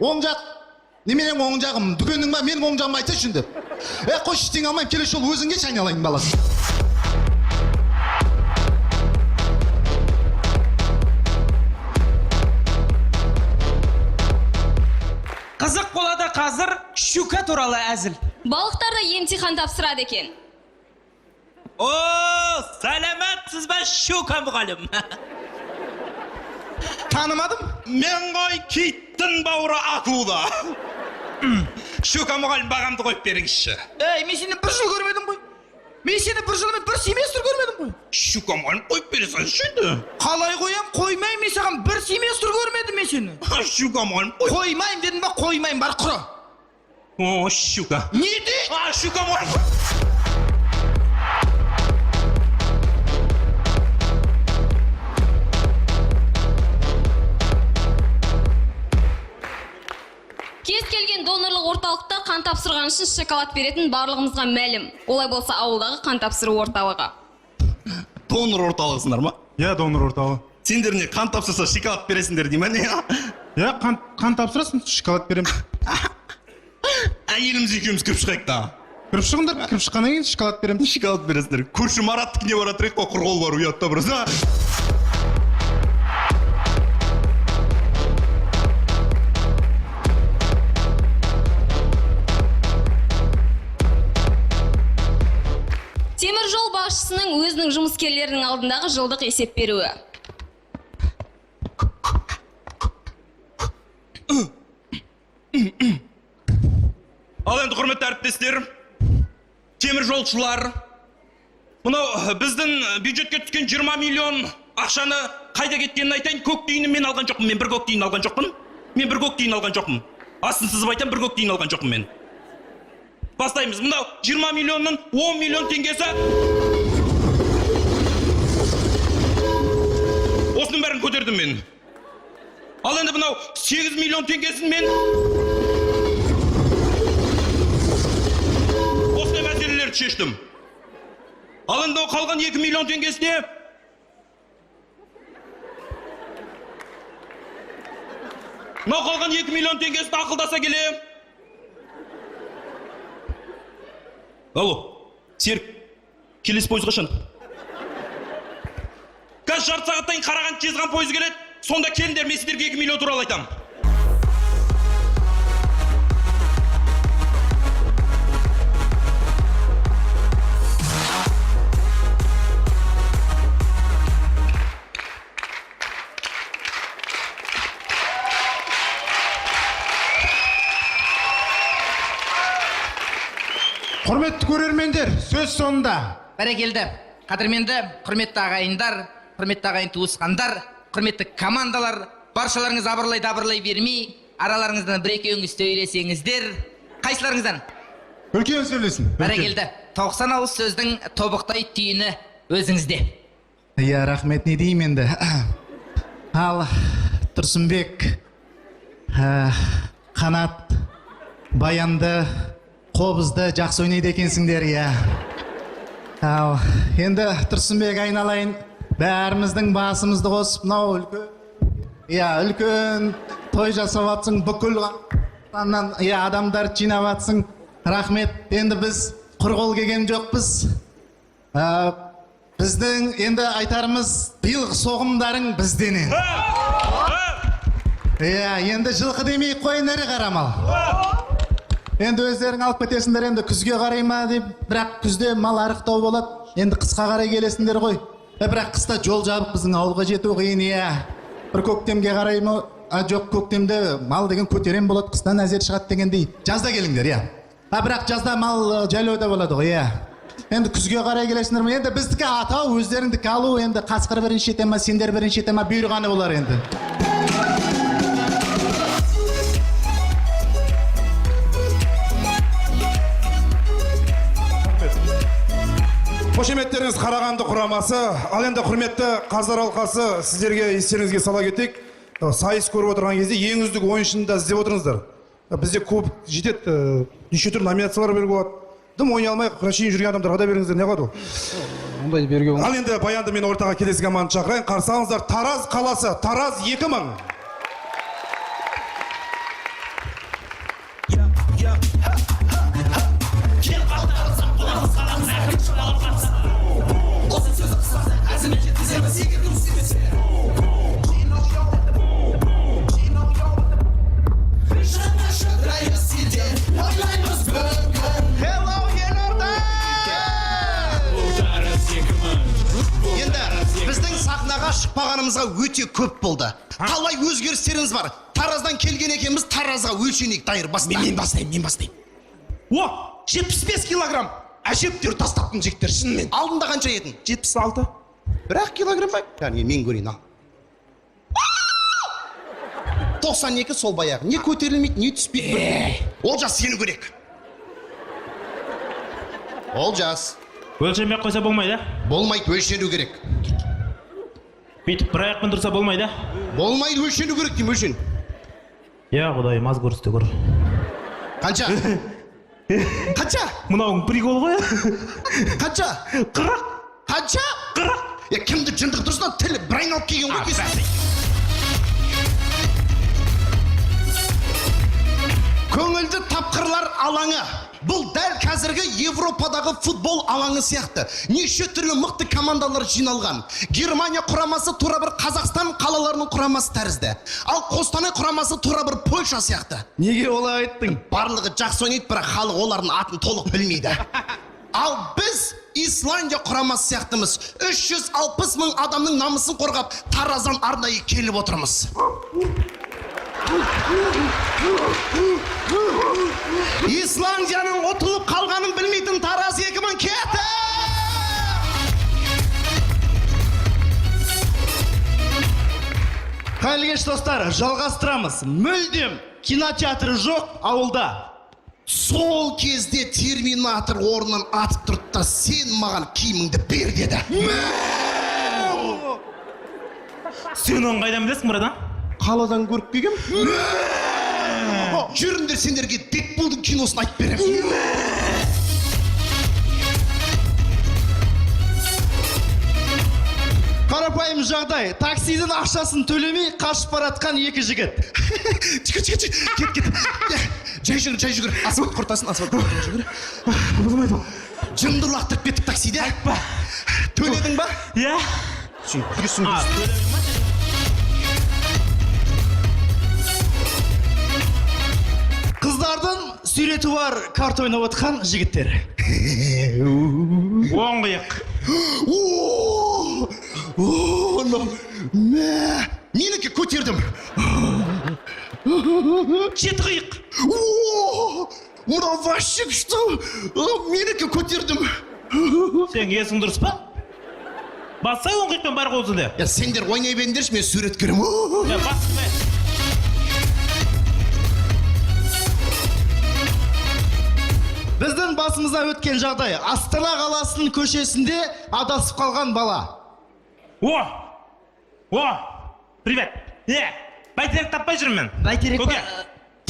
Оң жақ, неменең оң жағым, дүкеннің ба, менің оң жағымды айтсайшы енді. Қойшы, ештеңе алмаймын, келесі жолы өзің келші айналайын баласы. Қызық болады қазір щука туралы әзіл. Балықтар да емтихан тапсырады екен. О, сәлеметсіз бе, щука мұғалім? Танымадым? Мен ғой киттің бауыры акула. Щука мұғалім, бағамды қойып беріңізші. Ей, мен сені бір жыл көрмедім ғой. Мен сені бір жыл емес, бір семестр көрмедім ғой. Щука мұғалім, қойып бере салыңызшы енді. Қалай қоям? Қоймаймын мен саған, бір семестр көрмедім мен сені. Щука мұғалім, қой. Қоймаймын дедім ба, қоймаймын, бар құры. О, щука. Не дейді? А, щука мұғалім. Кез келген донорлық орталықта қан тапсырған үшін шоколад беретін барлығымызға мәлім. Олай болса ауылдағы қан тапсыру орталығы. Донор орталығысыңдар ма? Иә, донор орталығы. Сендер не, қан тапсырса шоколад бересіңдер дей ма не? Иә, қан тапсырасың, шоколад беремін. Әйеліміз екеуміз кіріп шығайық та. Кіріп шығыңдар, кіріп шыққаннан кейін шоколад беремін. Шоколад бересіңдер. Көрші Мараттікіне бара тұрайық қой, құр қол бару ұят та біраз, а? Темір жол басшысының өзінің жұмыскерлерінің алдындағы жылдық есеп беруі. Ал енді, құрметті әріптестер, темір жолшылар, мынау біздің бюджетке түскен 20 миллион ақшаны қайда кеткенін айтайын. Көк тиынын мен алған жоқпын, мен бір көк тиын алған жоқпын. Мен бір көк тиын алған жоқпын. Астын сызып айтамын, бір көк тиын алған жоқпын мен. Бастаймыз. Мынау 20 миллионның 10 миллион теңгесі. Осының бәрін көтердім мен. Ал енді мынау 8 миллион теңгесін мен осындай мәселелерді шештім. Ал енді қалған 2 миллион теңгесіне мынау қалған 2 миллион теңгесін ақылдаса келе. Алло, Серік, келесі пойыз қашан? Қазір жарты сағаттан кейін Қарағанды Жезқазған пойызы келеді. Сонда келіңдер, мен сіздерге 2 миллион туралы айтамын. Құрметті көрермендер, сөз соңында. Бәрекелді, қадірменді, құрметті ағайындар, құрметті ағайын туысқандар, құрметті командалар, баршаларыңыз абырлай дабырлай бермей, араларыңыздан бір екеуіңіз сөйлесеңіздер, қайсыларыңыздан? Үлкен сөйлесін. Бәрекелді, 90 ауыз сөздің тобықтай түйіні өзіңізде. Иә, рахмет, не деймін енді. Ал, Тұрсынбек, Қанат, Баянды, қобызды жақсы ойнайды екенсіңдер, иә. Ал, енді Тұрсынбек айналайын, бәріміздің басымызды қосып, мынау үлкен, иә, үлкен той жасап атсың, бүкіл Қазақстаннан, иә, адамдар жинап атсың. Рахмет. Енді біз құр қол келген жоқпыз. Біздің енді айтарымыз, биылғы соғымдарың бізден енді. Иә, енді жылқы демей қойын ірі қара мал. Енді өздерің алып кетесіңдер, енді күзге қарай ма деп, бірақ күзде мал арықтау болады, енді қысқа қарай келесіңдер ғой. Бірақ қыста жол жабық, біздің ауылға жету қиын, иә. Бір көктемге қарай ма, жоқ, көктемде мал деген көтерем болады, қыстан әзер шығады дегендей. Жазда келіңдер, иә. Бірақ жазда мал жайлауда болады ғой, иә. Енді күзге қарай келесіңдер ме? Енді біздікі атау, өздеріңдікі алу, енді қасқыр бірінші ете ма, сендер бірінші ете ма, бұйырғаны болар енді. Қош Қошеметтеріңіз, Қарағанды құрамасы. Ал енді, құрметті қазылар алқасы, сіздерге естеріңізге сала кетейік. Сайыс көріп отырған кезде ең үздік ойыншыны да іздеп отырыңыздар. Бізде көп жетеді, неше түрлі номинациялар беруге болады. Дым ойнай алмай әшейін жүрген адамдарға да беріңіздер, не қылады ол? Ондайды беруге болмайды. Ал енді Баянды мен ортаға келесі команданы шақырайын. Қарсы алыңыздар, Тараз қаласы, Тараз 2000. Hello, елорда! Енді біздің сахнаға шықпағанымызға өте көп болды. Талай өзгерістеріміз бар. Тараздан келген екенбіз, Таразға өлшенейік, дайыр баста. Мен бастаймын, мен бастаймын. О, 75 килограмм. Әжептәуір тастаптым, жігіттер, шынымен. Алдында қанша едің? 76. Бір-ақ килограмм ба? Кәне, мен көрейін, ал. 92, сол баяғы. Не көтерілмейді, не түспейді. Бір. Олжас, сені көрейік. Олжас. Өлшемей ақ қойса болмайды? Болмайды, өлшену керек. Бүйтіп бір аяқпен тұрса болмайды? Болмайды, өлшену керек деймін, өлшен. Я, құдайым, аз көрісте көр. Қанша? Қанша? Мынауың прикол ғой. Қанша? 40. Қанша? 40. Я, кімді жындық тұрсың, тілі бір айналып келген ғой кесіп. Көңілді тапқырлар алаңы. Бұл дәл қазіргі Европадағы футбол алаңы сияқты. Неше түрлі мықты командалар жиналған. Германия құрамасы тура бір Қазақстан қалаларының құрамасы тәрізді. Ал Қостанай құрамасы тура бір Польша сияқты. Неге олай айттың? Барлығы жақсы ойнайды, бірақ халық олардың атын толық білмейді. Ал біз Исландия құрамасы сияқтымыз. 360 мың адамның намысын қорғап, Тараздан арнайы келіп отырмыз. Исландияның ұтылып қалғанын білмейтін Тараз 2000 кетті! Қайырлы кеш, достар, жалғастырамыз. Мүлдем кинотеатры жоқ ауылда. Сол кезде терминатор орнынан атып тұрды да, сен маған киіміңді бер деді. Сен оны қайдан білесің, братан? Қаладан көріп келгем. Жүріңдер, сендерге Дэдпулдың киносын айтып беремін. Қарапайым жағдай, таксидің ақшасын төлемей қашып баратқан екі жігіт. Жүгір, жүгір, жүгір, кет, кет. Жай жүгір, жай жүгір. Асфальт құртасын, асфальт құртасын, жүгір. Болмайды ол. Жынды лақтырып кеттік таксиде. Айтпа. Төледің ба? Иә. Сен күлесің. Қыздардың суреті бар карта ойнап отқан жігіттер. Оң қиық. О, о, мынау, мә, менікі көтердім. Жеті қиық. О, мынау вообще күшті. О, менікі көтердім. Сен есің дұрыс па? Бассай оң қиықпен бар қойсын де. Я, сендер ойнай беріңдерші, мен сурет көремін. Я, бассай. Біздің басымыздан өткен жағдай. Астана қаласының көшесінде адасып қалған бала. О! О! Привет! Не? Бәйтерек таппай жүрмін мен. Бәйтерек па? Көке.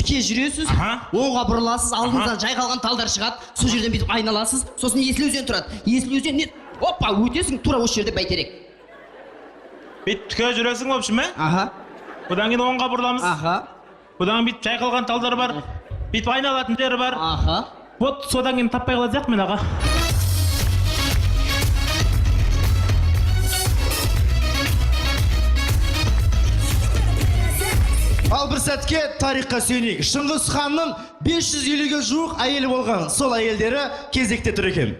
Тіке жүресіз, оңға бұрыласыз, алдыңыздан жайқалған талдар шығады, сол жерден бүйтіп айналасыз, сосын Есіл өзен тұрады. Есіл өзен не? Опа, өтесің, тура осы жерде Бәйтерек. Бүйтіп тіке жүресің, в общем, Аха. Одан кейін оңға бұрыламыз. Аха. Одан кейін бүйтіп жайқалған талдар бар. Бүйтіп айналатын жері бар. Аха. Вот содан кейін таппай қалатын сияқтымын мен, аға. Ал бір сәтке тарихқа сүйенейік. Шыңғыс ханның 550-ге жуық әйелі болған. Сол әйелдері кезекте тұр екен.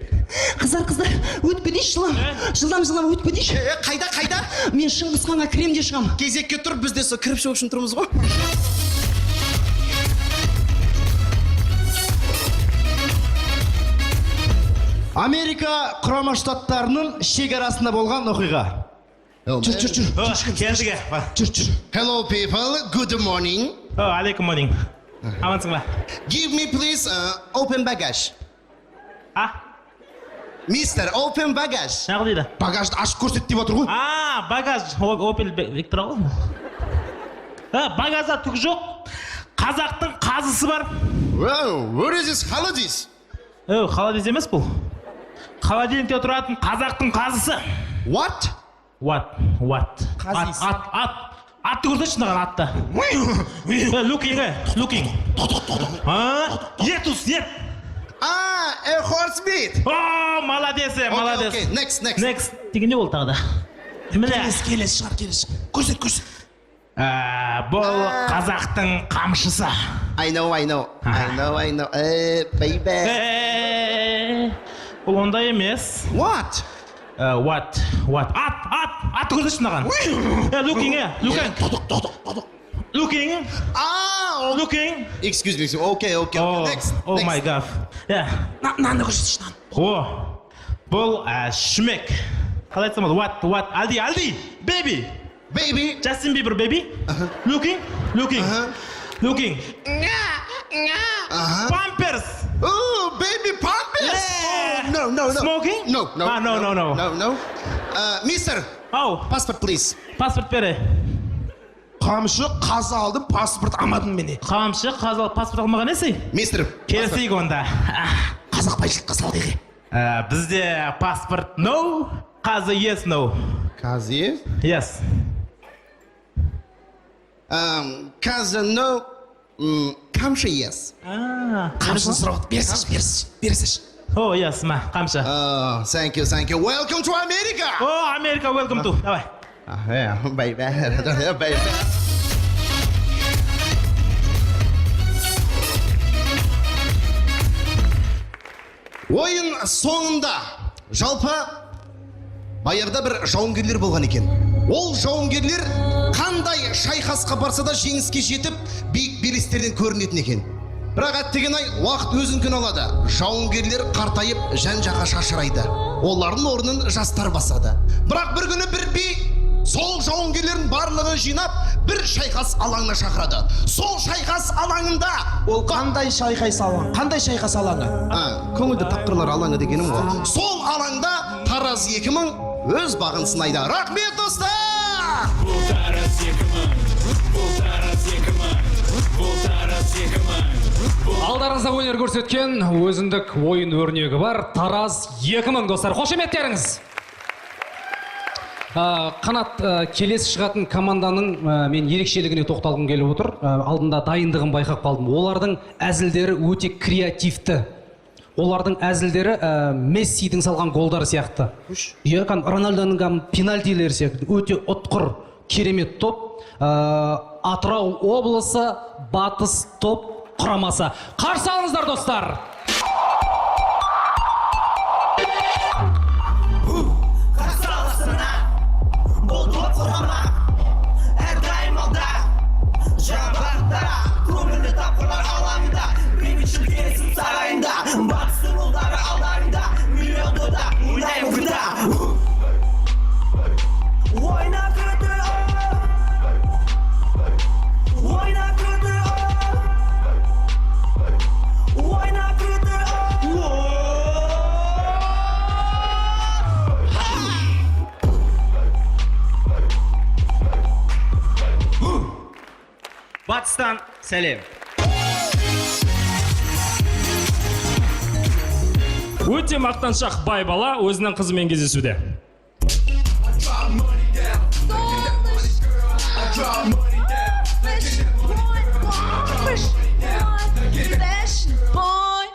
Қыздар, қыздар, өтіп кетейінші жылдам. Жылдам, жылдам өтіп кетейінші. Қайда, қайда? Мен Шыңғыс ханға кірем де шығам. Кезекке тұр, біз де сол кіріп шығу үшін тұрмыз ғой. Америка Құрама Штаттарының шекарасында болған оқиға. Жүр, жүр, жүр. Келдік. Жүр, жүр. Hello people, good morning. О, алейкум morning. Амансың ба? Give me please open baggage. А? Мистер, open багаж. Неғыл дейді? Багажды ашып көрсет деп отыр ғой. А, багаж. Опель Вектра ғой. А, багажда түк жоқ. Қазақтың қазысы бар. Wow, where is this холодец? Өу, холодец емес бұл. Холодильникте тұратын қазақтың қазысы. What? What? What? Ат, ат, ат. Атты көрсетші маған, атты. Looking, looking. А? Етус, ет. А, a horse meat. О, молодец, молодец. Okay, next, next. Next. Деген не болды тағы да? Міне. Келесі, келесі шығар, келесі шығар. Көрсет, көрсет. Бұл қазақтың қамшысы. I know, I know. I know, I know. Baby. Бұл ондай емес. What? What? What? Ат, ат, атты көрсетші маған. Looking, looking. Looking. Ah, looking. Excuse me. Okay, okay, okay. Next. Oh my god. Yeah. Мынаны көрсетші, мынаны. О, бұл шүмек. Қалай айтсам болады? What? What? Алди, Алди. Baby. Baby. Justin Bieber, baby. Looking, looking. Looking. Pampers. Oh, baby Pampers. Yeah. Oh, no, no, no. Smoking? No, no. Ah, no, no, no. No, no. Mister. Oh. Passport, please. Паспорт бері. Қамшы, қазы алдым, паспорт алмадым мене. Қамшы, қазы алып, паспорт алмаған несі? Мистер. Келісейік онда. Қазақ байшылыққа салды еге. Бізде паспорт no, қазы yes no. Қазы yes? Yes. Қазы no, қамшы yes. Қамшыны сұрап берсінші, берсінші, берсінші. О, yes, ма, қамшы. Thank you, thank you. Welcome to America. О, Америка, welcome to. Давай. Yeah, baby, baby. Ойын соңында жалпы баяғыда бір жауынгерлер болған екен. Ол жауынгерлер қандай шайқасқа барса да жеңіске жетіп, биік белестерден көрінетін екен. Бірақ әттеген-ай, уақыт өзінікін алады. Жауынгерлер қартайып, жан-жаққа шашырайды. Олардың орнын жастар басады. Бірақ бір күні бір би сол жауынгерлердің барлығын жинап, бір шайқас алаңына шақырады. Сол шайқас алаңында Ол қандай шайқас алаңы? Қандай шайқас алаңы? Көңілді тапқырлар алаңы дегенім ғой. Сол алаңда Тараз 2000 өз бағын сынайды. Рахмет, достар! Бұл Тараз 2000, бұл Тараз 2000, бұл Тараз 2000. Алдарыңызда өнер көрсеткен өзіндік ойын өрнегі бар Тараз 2000, достар. Қошеметтеріңіз. Қанат, келесі шығатын команданың мен ерекшелігіне тоқталғым келіп отыр. Алдында дайындығын байқап қалдым. Олардың әзілдері өте креативті. Олардың әзілдері Мессидің салған голдары сияқты. Иә, кәдімгі Рональдоның кәдімгі пенальтилері сияқты. Өте ұтқыр, керемет топ. Атырау облысы Батыс топ құрамасы. Қарсы алыңыздар, достар! Қарсы аласына, бұл топ құрама, әрдайым алда, жаңа бағытта, көңілді тапқырлар алаңында, бейбітшілік келісім сарайында, батыстың ұлдары алдарында, миллион дода, ойнаймын ГТА. Ойна ГТА. Ойна ГТА. Ойна ГТА. Батыстан сәлем. Өте мақтаншақ бай бала өзінің қызымен кездесуде. Fashion boy.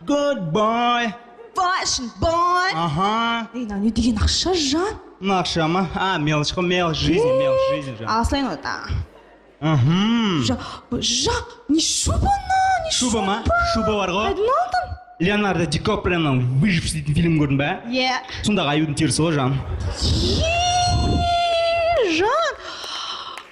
Good boy. Fashion boy. Ага. Ей, мынау не деген ақша, жан? Мына ақша ма? А, мелочь қой, мелочь жизни, мелочь жизни, жан. Алсайын ғой, та. Мхм. Жан, жан, не шуба мына, не Шуба ма? Шуба бар ғой. Қайдан алдың? Леонардо Ди Каприоның «Выживший» дейтін фильмін көрдің бе? Иә. Сондағы аюдың терісі ғой, жан. Е, жан,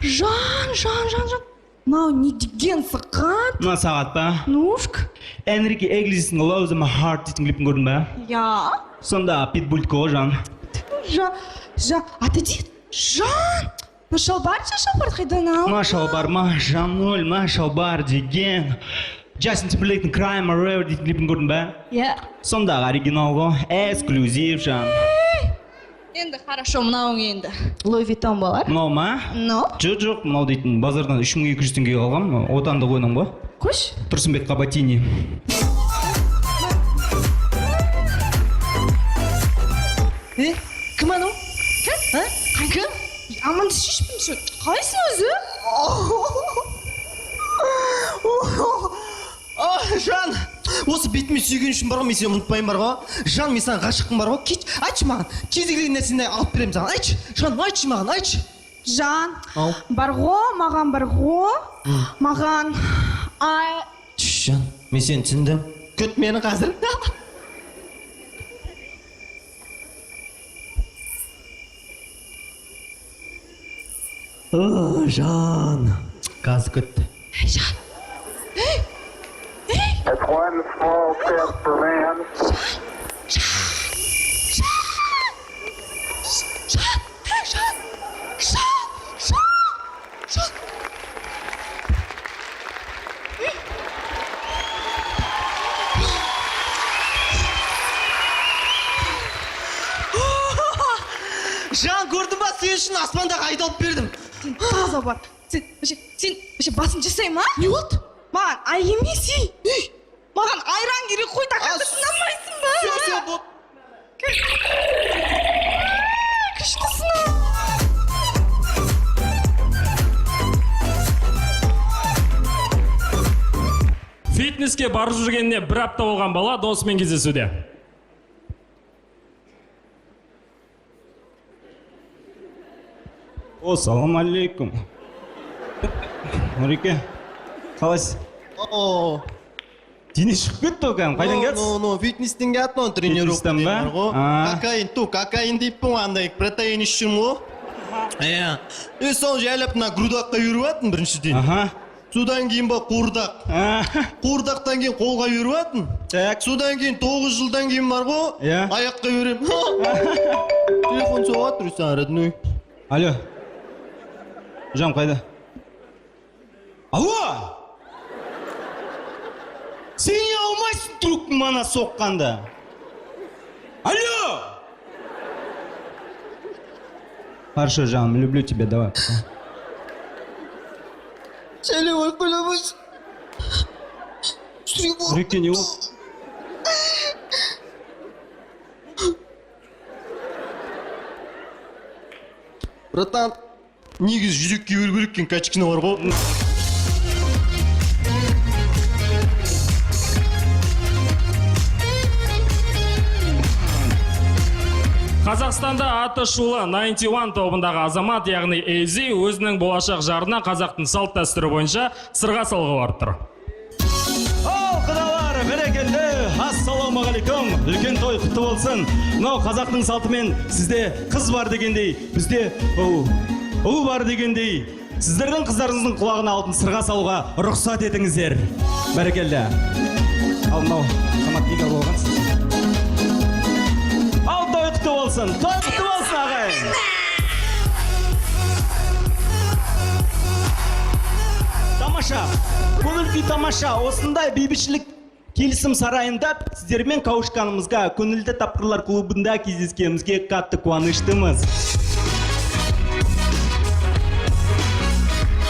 жан, жан, жан, жан. Мынау не деген сағат? Мына сағат па? Нушка. Энрике Иглесиастың «Love in My Heart» дейтін клипін көрдің бе? Я. Сонда питбульдікі ғой, жан. Жан, жан, отойди. Жан, мына шалбар ше, шалбар қайдан алдың? Мына шалбар ма, Жаноль, мына шалбар деген Джастин Тимберлейктің Cry Me a River дейтін клипін көрдің ба? Иә. Сондағы оригинал ғой, эксклюзив жан. Енді хорошо, мынауың енді. Луи Виттон болар. Мынау ма? Ну? Жоқ, жоқ, мынау дейтін базардан 3200 теңгеге алғам, отандық өнім ғой. Қойшы. Тұрсынбек Қабатини. Е, кім анау? Кім? А? Кім? Амандасып. Қалайсың өзі? О, жан, осы бетіме сүйген үшін бар ғой, мен сені ұмытпаймын бар ғой. Жан, мен саған ғашықпын бар ғой. Кет, айтшы маған, кез келген нәрсені алып беремін саған. Айтшы, жан, айтшы маған, айтшы. Жан, Ау. бар ғой, маған бар ғой. Маған ай. Түш, жан, мен сені түсіндім. Күт мені қазір. О, жан, қазір күт. Жан. Ей! Ей! One small step for man. Жан! Жан! Жан! Жан! Жан! Жан, көрдің ба, сен үшін аспандағы айды алып бердім. Сен таза бар. Сен вообще, сен вообще басын жасай ма? Не болды? Маған ай емес, ей. Ей, маған айран керек қой, тақырыпты тыңдамайсың ба? Всё, всё, болды. Күштісің. Фитнеске барып жүргеніне бір апта болған бала досымен кездесуде. О, салам алейкум. Нұреке, қалайсыз? О. Дене шығып кетті ғой кәдімгі, қайдан келатсыз? Ну, ну, фитнестен келатырмын, тренировка Фитнестен ба? бар ғой. А. Кокаин, ту, кокаин дейппін ғой, андай протеин ішіп жүрмін ғой. Иә. Е, сол жайлап мына грудаққа үйіріп жатырмын біріншіден. Аха. Содан кейін ба қуырдақ. Қуырдақтан кейін қолға үйіріп жатырмын. Так. Содан кейін 9 жылдан кейін бар ғой, Иә. аяққа үйіремін. Телефон соғып жатыр саған, родной. Алло. Жан қайда? Алло! Сен не алмайсың трубканы мана соққанда? Алло! Хорошо, жаным, люблю тебя, давай. Пока. Сәлем айқайламайсың. Нұреке, не болды? Братан, негізі жүрекке беру керек екен качкіні бар ғой. Қазақстанда аты шулы 91 тобындағы азамат, яғни Эйзи, өзінің болашақ жарына қазақтың салт дәстүрі бойынша сырға салуға барып тұр. Ал құдалар, бәрекелді, ассалаумағалейкум. Үлкен той құтты болсын. Мынау қазақтың салтымен сізде қыз бар дегендей, бізде ұл бар дегендей, сіздердің қыздарыңыздың құлағына алтын сырға салуға рұқсат етіңіздер. Бәрекелді. Ал мынау азамат неге алып алғансыз? Ал той құтты болсын, той құтты болсын, ағайын. Тамаша, көңіл күй тамаша. Осындай бейбітшілік келісім сарайында сіздермен қауышқанымызға, көңілді тапқырлар клубында кездескенімізге қатты қуаныштымыз.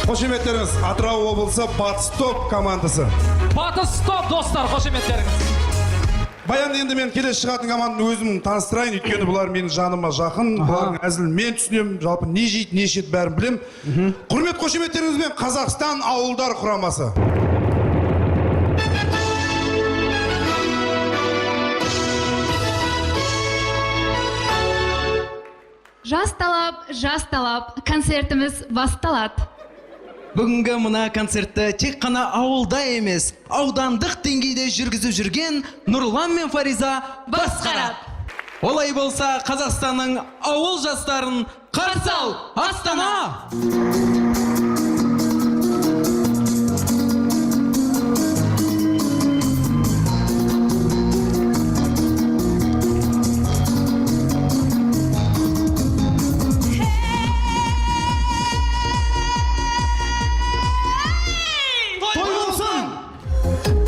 Қошеметтеріңіз, Атырау облысы Батыс топ командасы. Батыс топ, достар, қошеметтеріңіз. Баян, енді мен келесі шығатын команданы өзім таныстырайын, өйткені бұлар менің жаныма жақын, бұлардың әзілін мен түсінемін, жалпы не жейді, не ішеді бәрін білемін. Құрмет қошеметтеріңізбен Қазақстан ауылдар құрамасы. Жас талап, жас талап, концертіміз басталады. Бүгінгі мына концертті тек қана ауылда емес, аудандық деңгейде жүргізіп жүрген Нұрлан мен Фариза басқарады. Олай болса, Қазақстанның ауыл жастарын қарсы ал, Астана! Той болсын!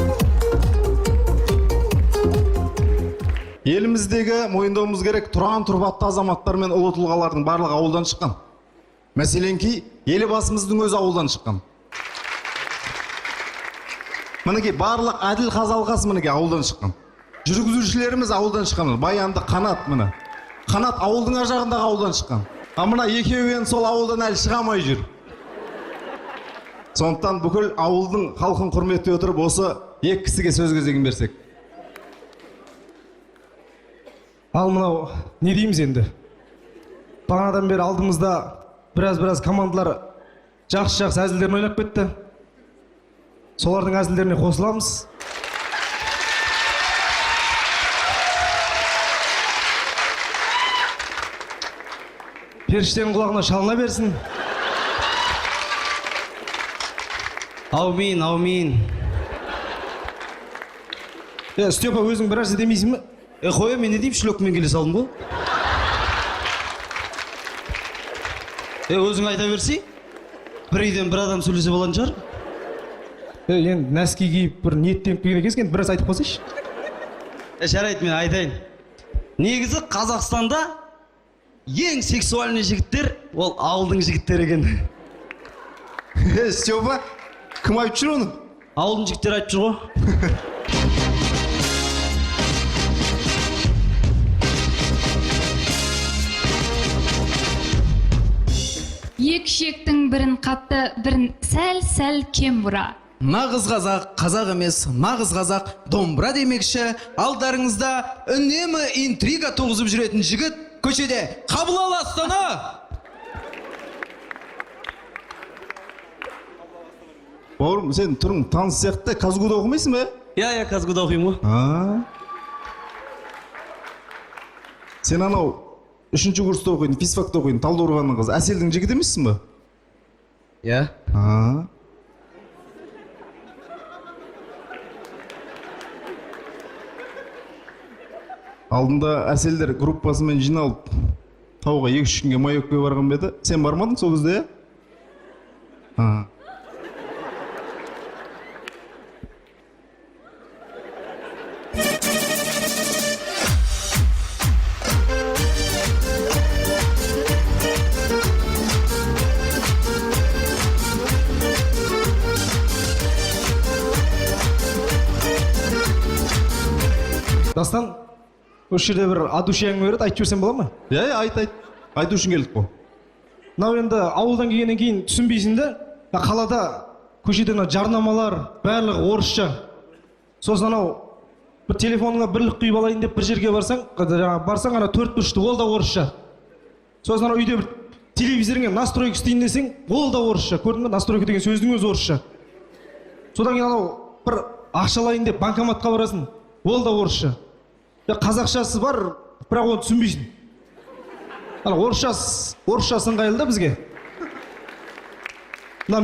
Еліміздегі мойындауымыз керек, тұран тұрбатты азаматтар мен ұлы тұлғалардың барлығы ауылдан шыққан. Мәселенки, Елбасымыздың өзі ауылдан шыққан. Мінекей, барлық әділ қазалқасы мінекей ауылдан шыққан. Жүргізушілеріміз ауылдан шыққан. Баянды, Қанат міне. Қанат ауылдың ар жағындағы ауылдан шыққан. А мына екеуі енді сол ауылдан әлі шыға алмай жүр. Сондықтан бүкіл ауылдың халқын құрметтей отырып, осы екі кісіге сөз кезегін берсек. Ал мынау не дейміз енді? Бағанадан бері алдымызда біраз командалар жақсы-жақсы әзілдерін ойнап кетті. Солардың әзілдеріне қосыламыз. Періштенің құлағына шалына берсін. Аумин, аумин. Степа, өзің бір нәрсе демейсің бе? Қоя, мен не деймін, шлөкмен келе салдым ғой. Өзің айта берсей. Бір үйден бір адам сөйлесе болатын шығар. Енді нәски киіп бір ниеттеніп келген екенсің, енді біраз айтып қойсайшы. Жарайды, мен айтайын. Негізі Қазақстанда ең сексуальный жігіттер ол ауылдың жігіттері екен. Степа, кім айтып жүр оны? Ауылдың жігіттері айтып жүр ғой. Екі шектің бірін қатты, бірін сәл-сәл кем бұра. Нағыз қазақ, қазақ емес, нағыз қазақ домбыра демекші, алдарыңызда үнемі интрига туғызып жүретін жігіт көшеде қабыл ал Астана! Бауырым, сен түрің таныс сияқты, КазГУда оқымайсың ба? Иә, КазГУда оқимын ғой. Сен анау 3-ші курста оқитын, физфакта оқитын Талдықорғанның қызы Әселдің жігіті емессің ба? Иә. Алдында Әселдер группасымен жиналып тауға 2-3 күнге Майокке барған ба еді? Сен бармадың сол кезде, иә? Дастан, осы жерде бір от души әңгіме береді, айтып жіберсем бола ма? Иә, айт. Айту үшін келдік қой. Мынау енді ауылдан келгеннен кейін түсінбейсің да, қалада көшеде мына жарнамалар барлығы орысша. Сосын анау бір телефоныңа бірлік құйып алайын деп бір жерге барсаң, жаңағы барсаң ана төрт бұрышты, ол да орысша. Сосын анау үйде бір телевизорыңа настройка істейін десең, ол да орысша. Көрдің бе, настройка деген сөздің өзі орысша. Содан кейін анау бір ақша алайын деп банкоматқа барасың, ол да орысша. Қазақшасы бар, бірақ оны түсінбейсің. Ана орысшасы ыңғайлы да бізге. Мына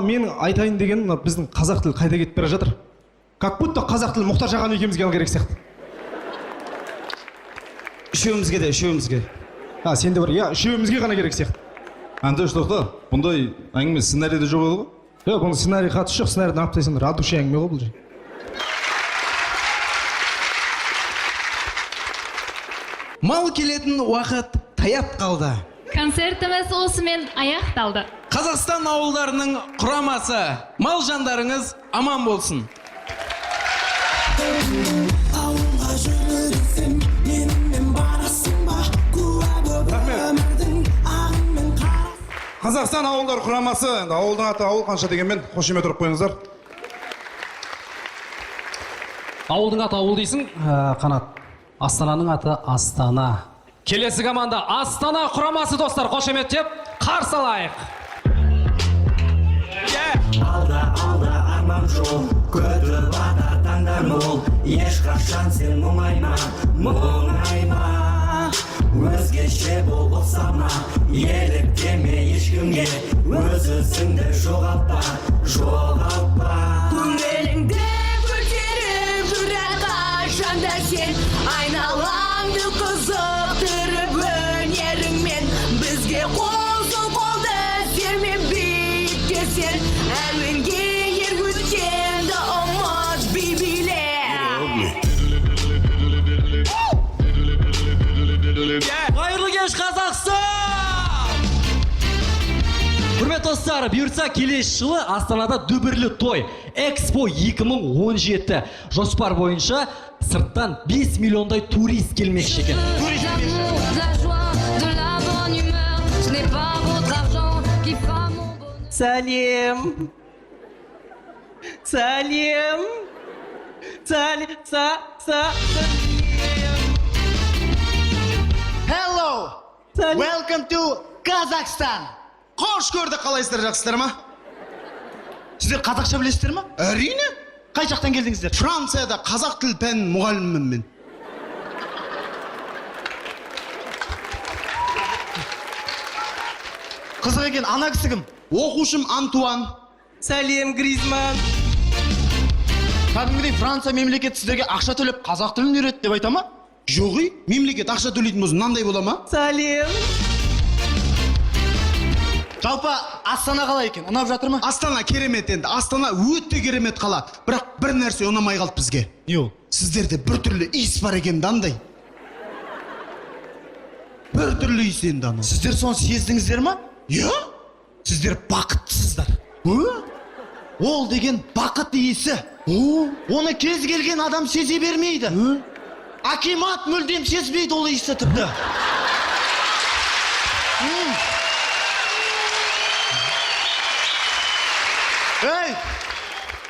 менің айтайын дегенім, мына біздің қазақ тілі қайда кетіп бара жатыр? Как будто қазақ тілі Мұхтар Шаханов екеумізге ғана керек сияқты. Үшеумізге де, үшеумізге. Сен де бар, иә, үшеумізге ғана керек сияқты. Антош, тоқта, бұндай әңгіме сценарийде жоқ еді ғой? Жоқ, бұның сценарий қатысы жоқ, сценарийден алып тастайсыңдар, от души әңгіме ғой бұл жер. Мал келетін уақыт таяп қалды. Концертіміз осымен аяқталды. Қазақстан ауылдарының құрамасы, мал жандарыңыз аман болсын. Ауылға жүрсем, менімен барасың ба? Куә боп өмірдің ағынмен қара. Қазақстан ауылдар құрамасы, енді ауылдың аты ауыл қанша дегенмен қошемет ұрып қойыңыздар. Ауылдың аты ауыл дейсің, Қанат. Астананың аты Астана. Келесі команда Астана құрамасы, достар, қошеметтеп қарсы алайық. Алда, алда арман жол, күтіп атар таңдар мол. Ешқашан сен мұңайма, мұңайма. Өзгеше бол, ұқсама, еліктеме ешкімге. Өз өзіңді жоғалтпа, жоғалтпа. Көңіліңді көтеріп жүр әрқашанда сен, айналаңды қызықтырып өнеріңмен. Бізге қосыл, қолды сермеп би. Достар, бұйыртса келесі жылы Астанада дүбірлі той Экспо 2017. Жоспар бойынша сырттан 5 миллиондай турист келмекші екен. L'amour, de la joie, de la bonne humeur. Ce n'est pas votre argent qui fera mon bonheur. Сәлем. Сәлем. Сәлем. Са, са, Hello! Welcome to Kazakhstan! Қош көрдік, қалайсыздар, жақсыздар ма? Сіздер қазақша білесіздер ма? Әрине. Қай жақтан келдіңіздер? Францияда қазақ тіл пәнінің мұғалімімін мен. Қызық екен, ана кісі кім? Оқушым Антуан. Сәлем, Гризман. Кәдімгідей Франция мемлекеті сіздерге ақша төлеп қазақ тілін үйретті деп айта ма? Жоқ, ей, мемлекет ақша төлейтін болса, мынандай бола ма? Сәлем. Жалпы Астана қалай екен? Ұнап жатыр ма? Астана керемет енді. Астана өте керемет қала. Бірақ бір нәрсе ұнамай қалды бізге. Не ол? Сіздерде біртүрлі иіс бар екен да андай. Біртүрлі иіс енді анау. Сіздер соны сездіңіздер ма? Иә? Сіздер бақыттысыздар. Ол деген бақыт иісі. Оны кез келген адам сезе бермейді. Акимат мүлдем сезбейді ол иісті тіпті. Ей,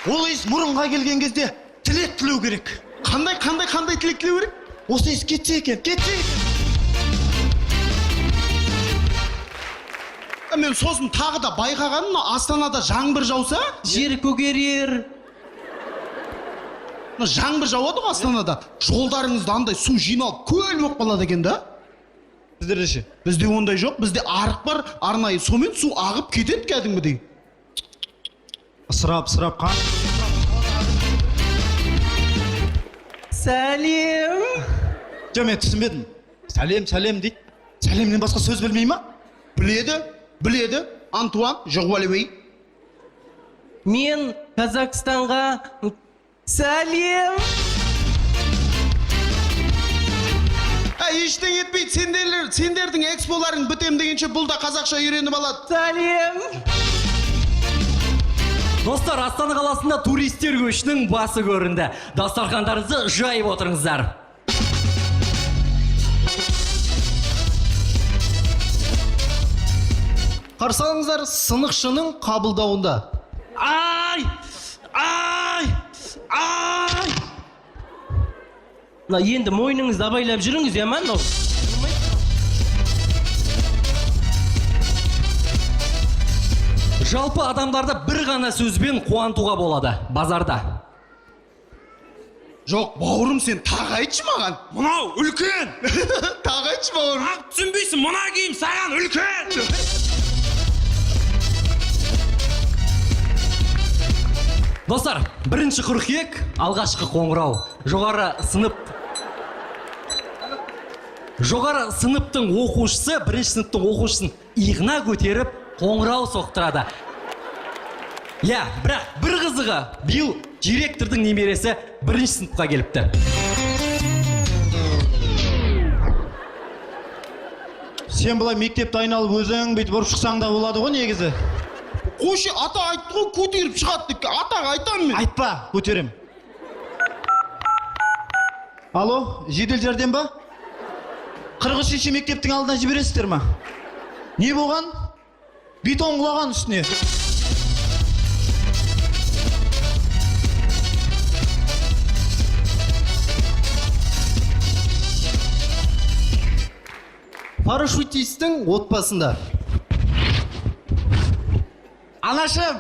ол иіс мұрынға келген кезде тілек тілеу керек. Қандай, қандай, қандай тілек тілеу керек? Осы иіс кетсе екен, кетсе екен. Мен сосын тағы да байқағаным, мына Астанада жаңбыр жауса, жер көгерер. Мына жаңбыр жауады ғой Астанада. Жолдарыңызда андай су жиналып көл болып қалады екен да. Сіздерде ше? Бізде ондай жоқ, бізде арық бар, арнайы сонымен су ағып кетеді кәдімгідей. Ысырап, ысырап қан. Сәлем. Жоқ, мен түсінбедім. Сәлем, сәлем дейді. Сәлемнен басқа сөз білмей ма? Біледі, біледі. Антуан, Жоғвалевей. Мен Қазақстанға сәлем. Ештеңе етпейді, сендердің эксполарың бітем дегенше бұл да қазақша үйреніп алады. Сәлем. Достар, Астана қаласында туристер көшінің басы көрінді. Дастархандарыңызды жайып отырыңыздар. Қарсы алыңыздар, сынықшының қабылдауында. Ай! Ай! Ай! Мына енді мойныңызды абайлап жүріңіз, иә ма мынау? Жалпы адамдарды бір ғана сөзбен қуантуға болады базарда. Жоқ, бауырым, сен тағы айтшы маған. Мынау үлкен. Тағы айтшы, бауырым. Түсінбейсің, мына киім саған үлкен. Достар, 1 қыркүйек алғашқы қоңырау. Жоғары сыныптың оқушысы бірінші сыныптың оқушысын иығына көтеріп қоңырау соқтырады. Иә, бірақ бір қызығы, биыл директордың немересі бірінші сыныпқа келіпті. Сен былай мектепті айналып өзің бүйтіп ұрып шықсаң да болады ғой негізі. Қойшы, ата айтты ғой, көтеріп шығады деп. Атаға айтамын мен. Айтпа, көтерем. Алло, жедел жәрдем ба? 43-ші мектептің алдына жібересіздер ма? Не болған? Бетон құлаған үстіне. Парашютисттің отбасында. Анашым,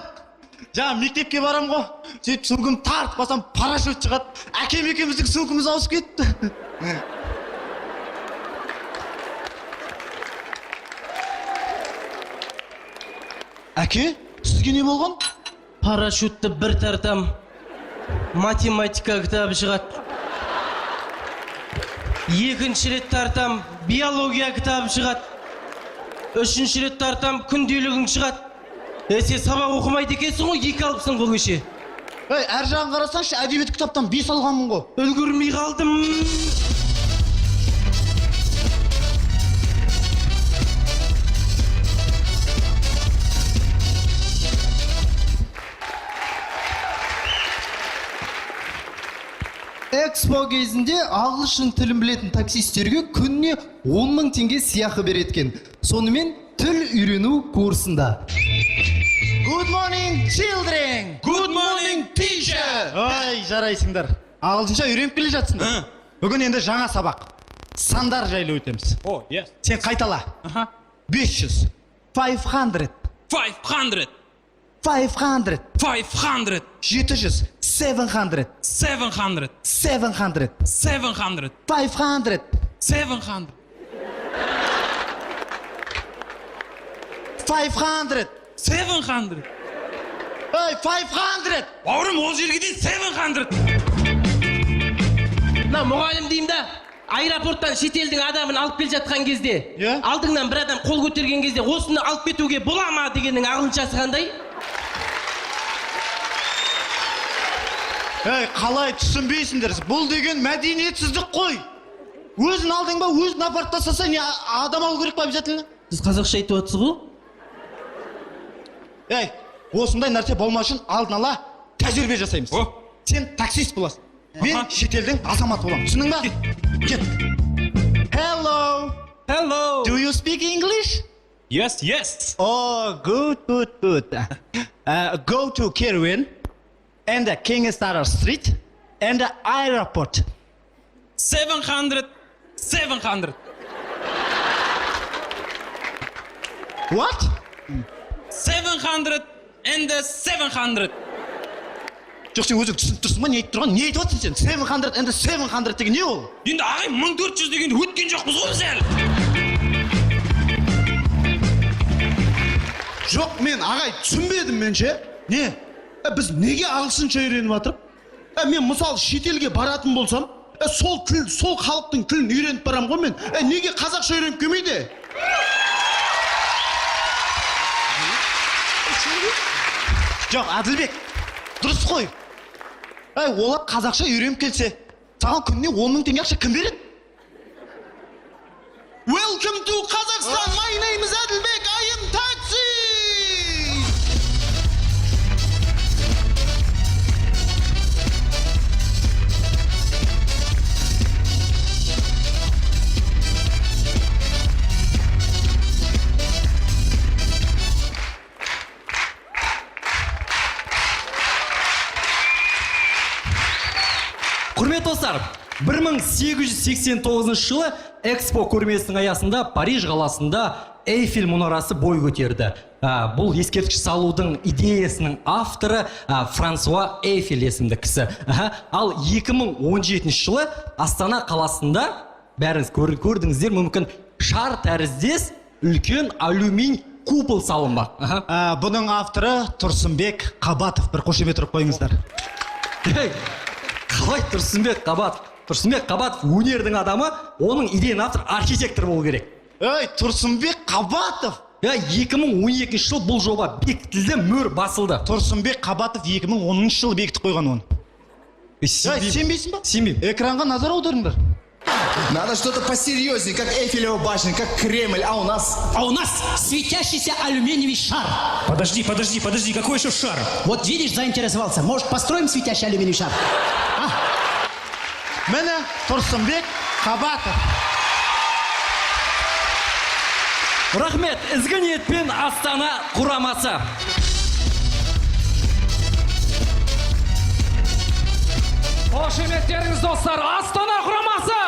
жаңа мектепке барам ғой, сөйтіп сөмкемді тартып басам, парашют шығады. Әкем екеуміздің сөмкеміз ауысып кетті. Әке, сізге не болған? Парашютті бір тартам, математика кітабы шығады. Екінші рет тартам, биология кітабы шығады. Үшінші рет тартам, күнделігің шығады. Сен сабақ оқымайды екенсің ғой, 2 алыпсың ғой кеше. Ей, әр жағын қарасаңшы, әдебиет кітаптан 5 алғанмын ғой. Үлгермей қалдым. Экспо кезінде ағылшын тілін білетін таксистерге күніне 10 мың теңге сыйақы береді екен. Сонымен тіл үйрену курсында. Good morning, children! Good morning, teacher! Ай, жарайсыңдар. Ағылшынша үйреніп келе жатсыңдар. Бүгін енді жаңа сабақ. Сандар жайлы өтеміз. О, yes. Сен қайтала. 500. 500. 500. 500. 500. 700. 700. 700. 700. 700. 500. 700. 500. 700. Ей, 500. Бауырым, ол жерге дейін 700. Мына мұғалім деймін да, аэропорттан шетелдің адамын алып келе жатқан кезде, алдыңнан бір адам қол көтерген кезде, осыны алып кетуге бола ма дегеннің ағылшыншасы қандай? Ей, қалай түсінбейсіңдер? Бұл деген мәдениетсіздік қой. Өзін алдың ба, өзін апарып тастаса, не адам алу керек па обязательно? Сіз қазақша айтып отырсыз ғой? Ей, осындай нәрсе болмас үшін алдын ала тәжірибе жасаймыз. Сен таксист боласың. Мен шетелдің азаматы боламын. Түсіндің ба? Кет. Hello. Hello. Do you speak English? Yes, yes. Oh, good, good, good. Go to Kerwin and the King Star Street and the airport. 700. 700. What? 700 and 700. Жоқ, сен өзің түсініп тұрсың ба, не айтып тұрғанын? Не айтып отырсың сен? 700 and 700 деген не ол? Енді ағай, 1400 дегенді өткен жоқпыз ғой біз әлі. Жоқ, мен ағай түсінбедім мен ше. Не? Біз неге ағылшынша үйреніп жатырмық? Мен мысалы шетелге баратын болсам, сол тіл, сол халықтың тілін үйреніп барам ғой мен. Неге қазақша үйреніп келмейді? Жоқ, Әділбек, дұрыс қой. Әй, олар қазақша үйреніп келсе, саған күніне 10 мың теңге ақша кім береді? Welcome to Қазақстан. My name is Әділбек. I am taxi. Құрметті достар, 1889 жылы Экспо көрмесінің аясында Париж қаласында Эйфель мұнарасы бой көтерді. Бұл ескерткіш салудың идеясының авторы Франсуа Эйфель есімді кісі. Ал 2017 жылы Астана қаласында, бәріңіз көрдіңіздер мүмкін, шар тәріздес үлкен алюминь купол салынбақ. Бұның авторы Тұрсынбек Қабатов. Бір қошемет ұрып қойыңыздар. Ей, қалай Тұрсынбек Қабатов? Тұрсынбек Қабатов өнердің адамы, оның идеяның авторы архитектор болу керек. Ей, Тұрсынбек Қабатов! 2012 жыл бұл жоба бекітілді, мөр басылды. Тұрсынбек Қабатов 2010 жылы бекітіп қойған оны. Ей, сенбейсің ба? Сенбеймін. Экранға назар аударыңдар. Надо что-то посерьезнее, как Эйфелева башня, как Кремль, а у нас... А у нас светящийся алюминиевый шар. Подожди, подожди, подожди, какой еще шар? Вот видишь, заинтересовался. Может, построим светящий алюминиевый шар? Міне Тұрсынбек Қабатов. Рахмет, ізгі ниетпен Астана құрамасы. Қошеметтеріңіз, достар, Астана құрамасы!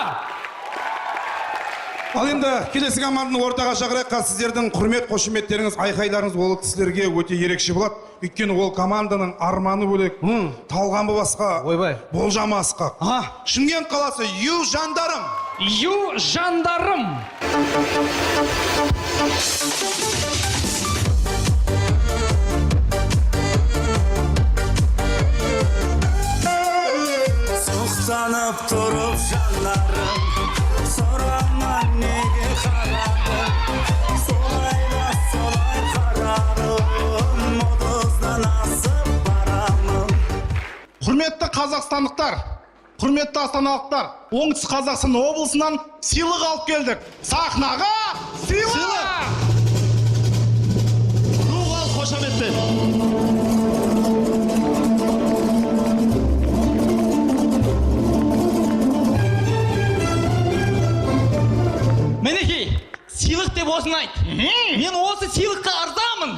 Ал енді келесі команданы ортаға шақырайық. Сіздердің құрмет қошеметтеріңіз, айқайларыңыз ол кісілерге өте ерекше болады. Өйткені ол команданың арманы бөлек, талғамы басқа, ойбай, болжамы асқақ. Шымкент қаласы, Ю жандарым. Ю жандарым. Сұқтанып тұрып жанарым, сұрама неге қарадың, солай да солай қарадым, 30-дан асып барамын. Құрметті қазақстандықтар, құрметті астаналықтар, Оңтүстік Қазақстан облысынан сыйлық алып келдік. Сахнаға сыйлық! Рух ал қошеметпен. осыны айт. Мен осы сыйлыққа ырзамын.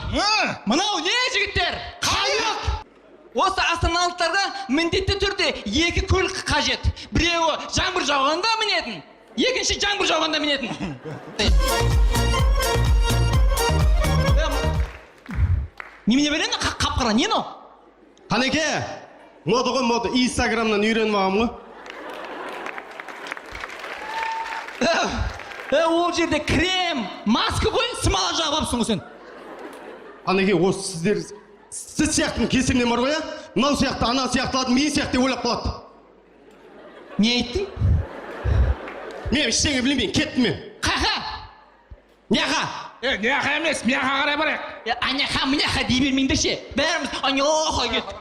Мынау не, жігіттер? Қайық! Осы астаналықтарға міндетті түрде екі көлік қажет. Біреуі жаңбыр жауғанда мінетін, екінші жаңбыр жауғанда мінетін. Немене береді? Қап-қара не мынау? Қанеке, мода ғой, мода. Инстаграмнан үйреніп алғанмын ғой. Ол жерде крем, маска ғой, смола жағып алыпсың ғой сен. Қанеке, осы сіздер, сіз сияқтының кесірінен бар ғой, ә? Мынау сияқты, ана сияқтыларды мен сияқты деп ойлап қалады. Не айттың? Мен ештеңе білмеймін, кеттім мен. Қақа! Няға! Няға емес, мяға қарай барайық. Аняха, мняха дей бермеңдерші. Бәріміз аняха кеттік.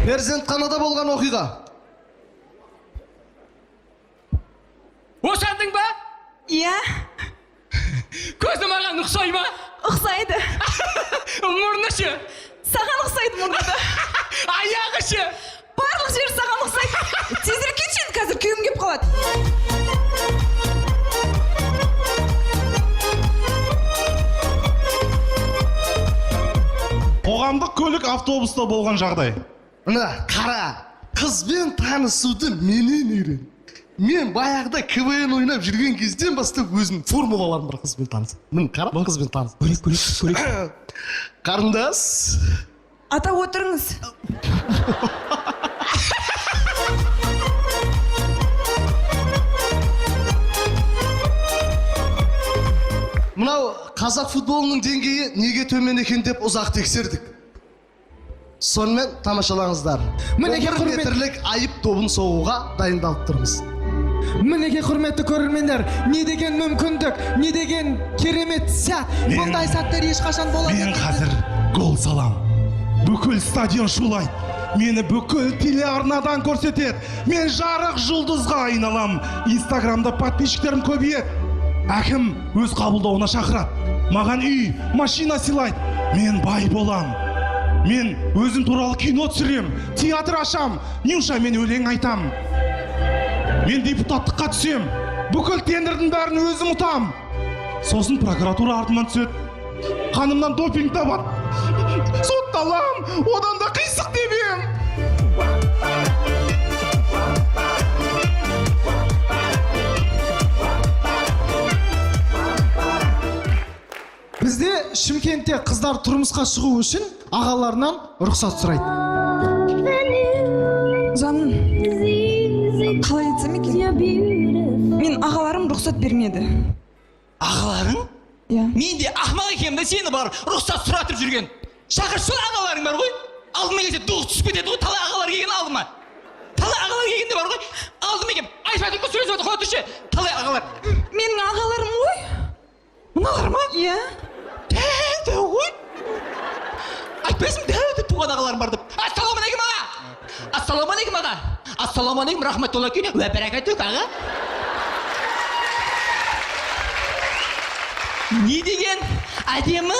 Перзентханада болған оқиға. Босандың ба? Иә. Көзі маған ұқсай ма? Ұқсайды. Мұрны ше? Саған ұқсайды мұрны да. Аяғы ше? Барлық жері саған ұқсайды. Тезірек кетші енді, қазір күйеуім келіп қалады. Қоғамдық көлік автобуста болған жағдай. Мына қара, қызбен танысуды менен үйрен. Мен баяғыда КВН ойнап жүрген кезден бастап өзімнің формулаларым бар қызбен танысып. Міне қара, қызбен таныс. Көрейік, көрейік, көрейік. Қарындас. Ата, отырыңыз. Мынау қазақ футболының деңгейі неге төмен екен деп ұзақ тексердік. Сонымен тамашалаңыздар. Мінекей, 11 метрлік айып добын соғуға дайындалып тұрмыз. Мінекей, құрметті көрермендер, не деген мүмкіндік, не деген керемет сәт. Бұндай сәттер ешқашан бола Мен қазір гол салам. Бүкіл стадион шулайды. Мені бүкіл телеарнадан көрсетеді. Мен жарық жұлдызға айналам. Инстаграмда подписчиктерім көбейеді. Әкім өз қабылдауына шақырады. Маған үй, машина сыйлайды. Мен бай болам. Мен өзім туралы кино түсірем, театр ашам, Нюша мен өлең айтам. Мен депутаттыққа түсем. Бүкіл тендердің бәрін өзім ұтам. Сосын прокуратура артымнан түседі. Қанымнан допинг табады. Сотталам, одан да қисық тебем. Бізде Шымкентте қыздар тұрмысқа шығу үшін ағаларынан рұқсат сұрайды. Жаным, қалай айтсам екен? Мен ағаларым рұқсат бермеді. Ағаларың? Иә. Мен де ақымақ екенмін да, сені барып рұқсат сұратып жүрген. Шақыршы ағаларың бар ғой. Алдыма келсе дух түсіп кетеді ғой, талай ағалар келген алдыма. Талай ағалар келгенде бар ғой. Алдыма келіп, айтып жатыр ғой, сөйлесіп жатыр, қоя тұршы. Талай ағалар. Менің ағаларым ғой. Мыналар ма? Иә. Дәу ғой. Айтпайсың, дәу деп туған ағаларым бар деп. Ассалаумағалейкум аға. Ассалаумағалейкум аға. Ассалаумағалейкум рахматуллахи уә баракатух аға. Не деген әдемі,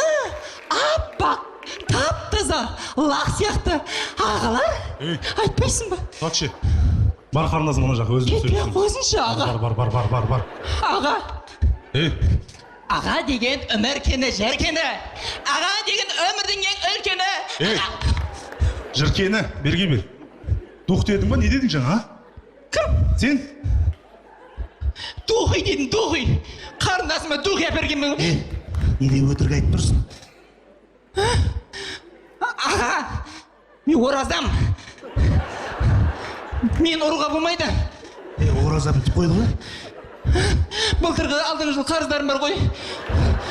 аппақ, тап-таза, лақ сияқты ағалар. Айтпайсың ба? Вообще, бар қарындасым ана жаққа, өзім Кетпей сөйлесемін. қойсыншы, аға. Бар, бар, бар, бар, бар, бар. Аға. Ей. Аға деген өмір кені, жер кені. Аға деген өмірдің ең үлкені. Ей, жыркені, берге бер. Дух дедің ба, не дедің жаңа, а? Кім? Сен? Духи дедім, духи. Қарындасыма духи әпергенмін. Ей, не деп өтірік айтып тұрсың? Аға, мен оразам. Мен ұруға болмайды. Е, ораза бітіп қойды ғой. Былтырғы алдыңғы жыл қарыздарым бар ғой.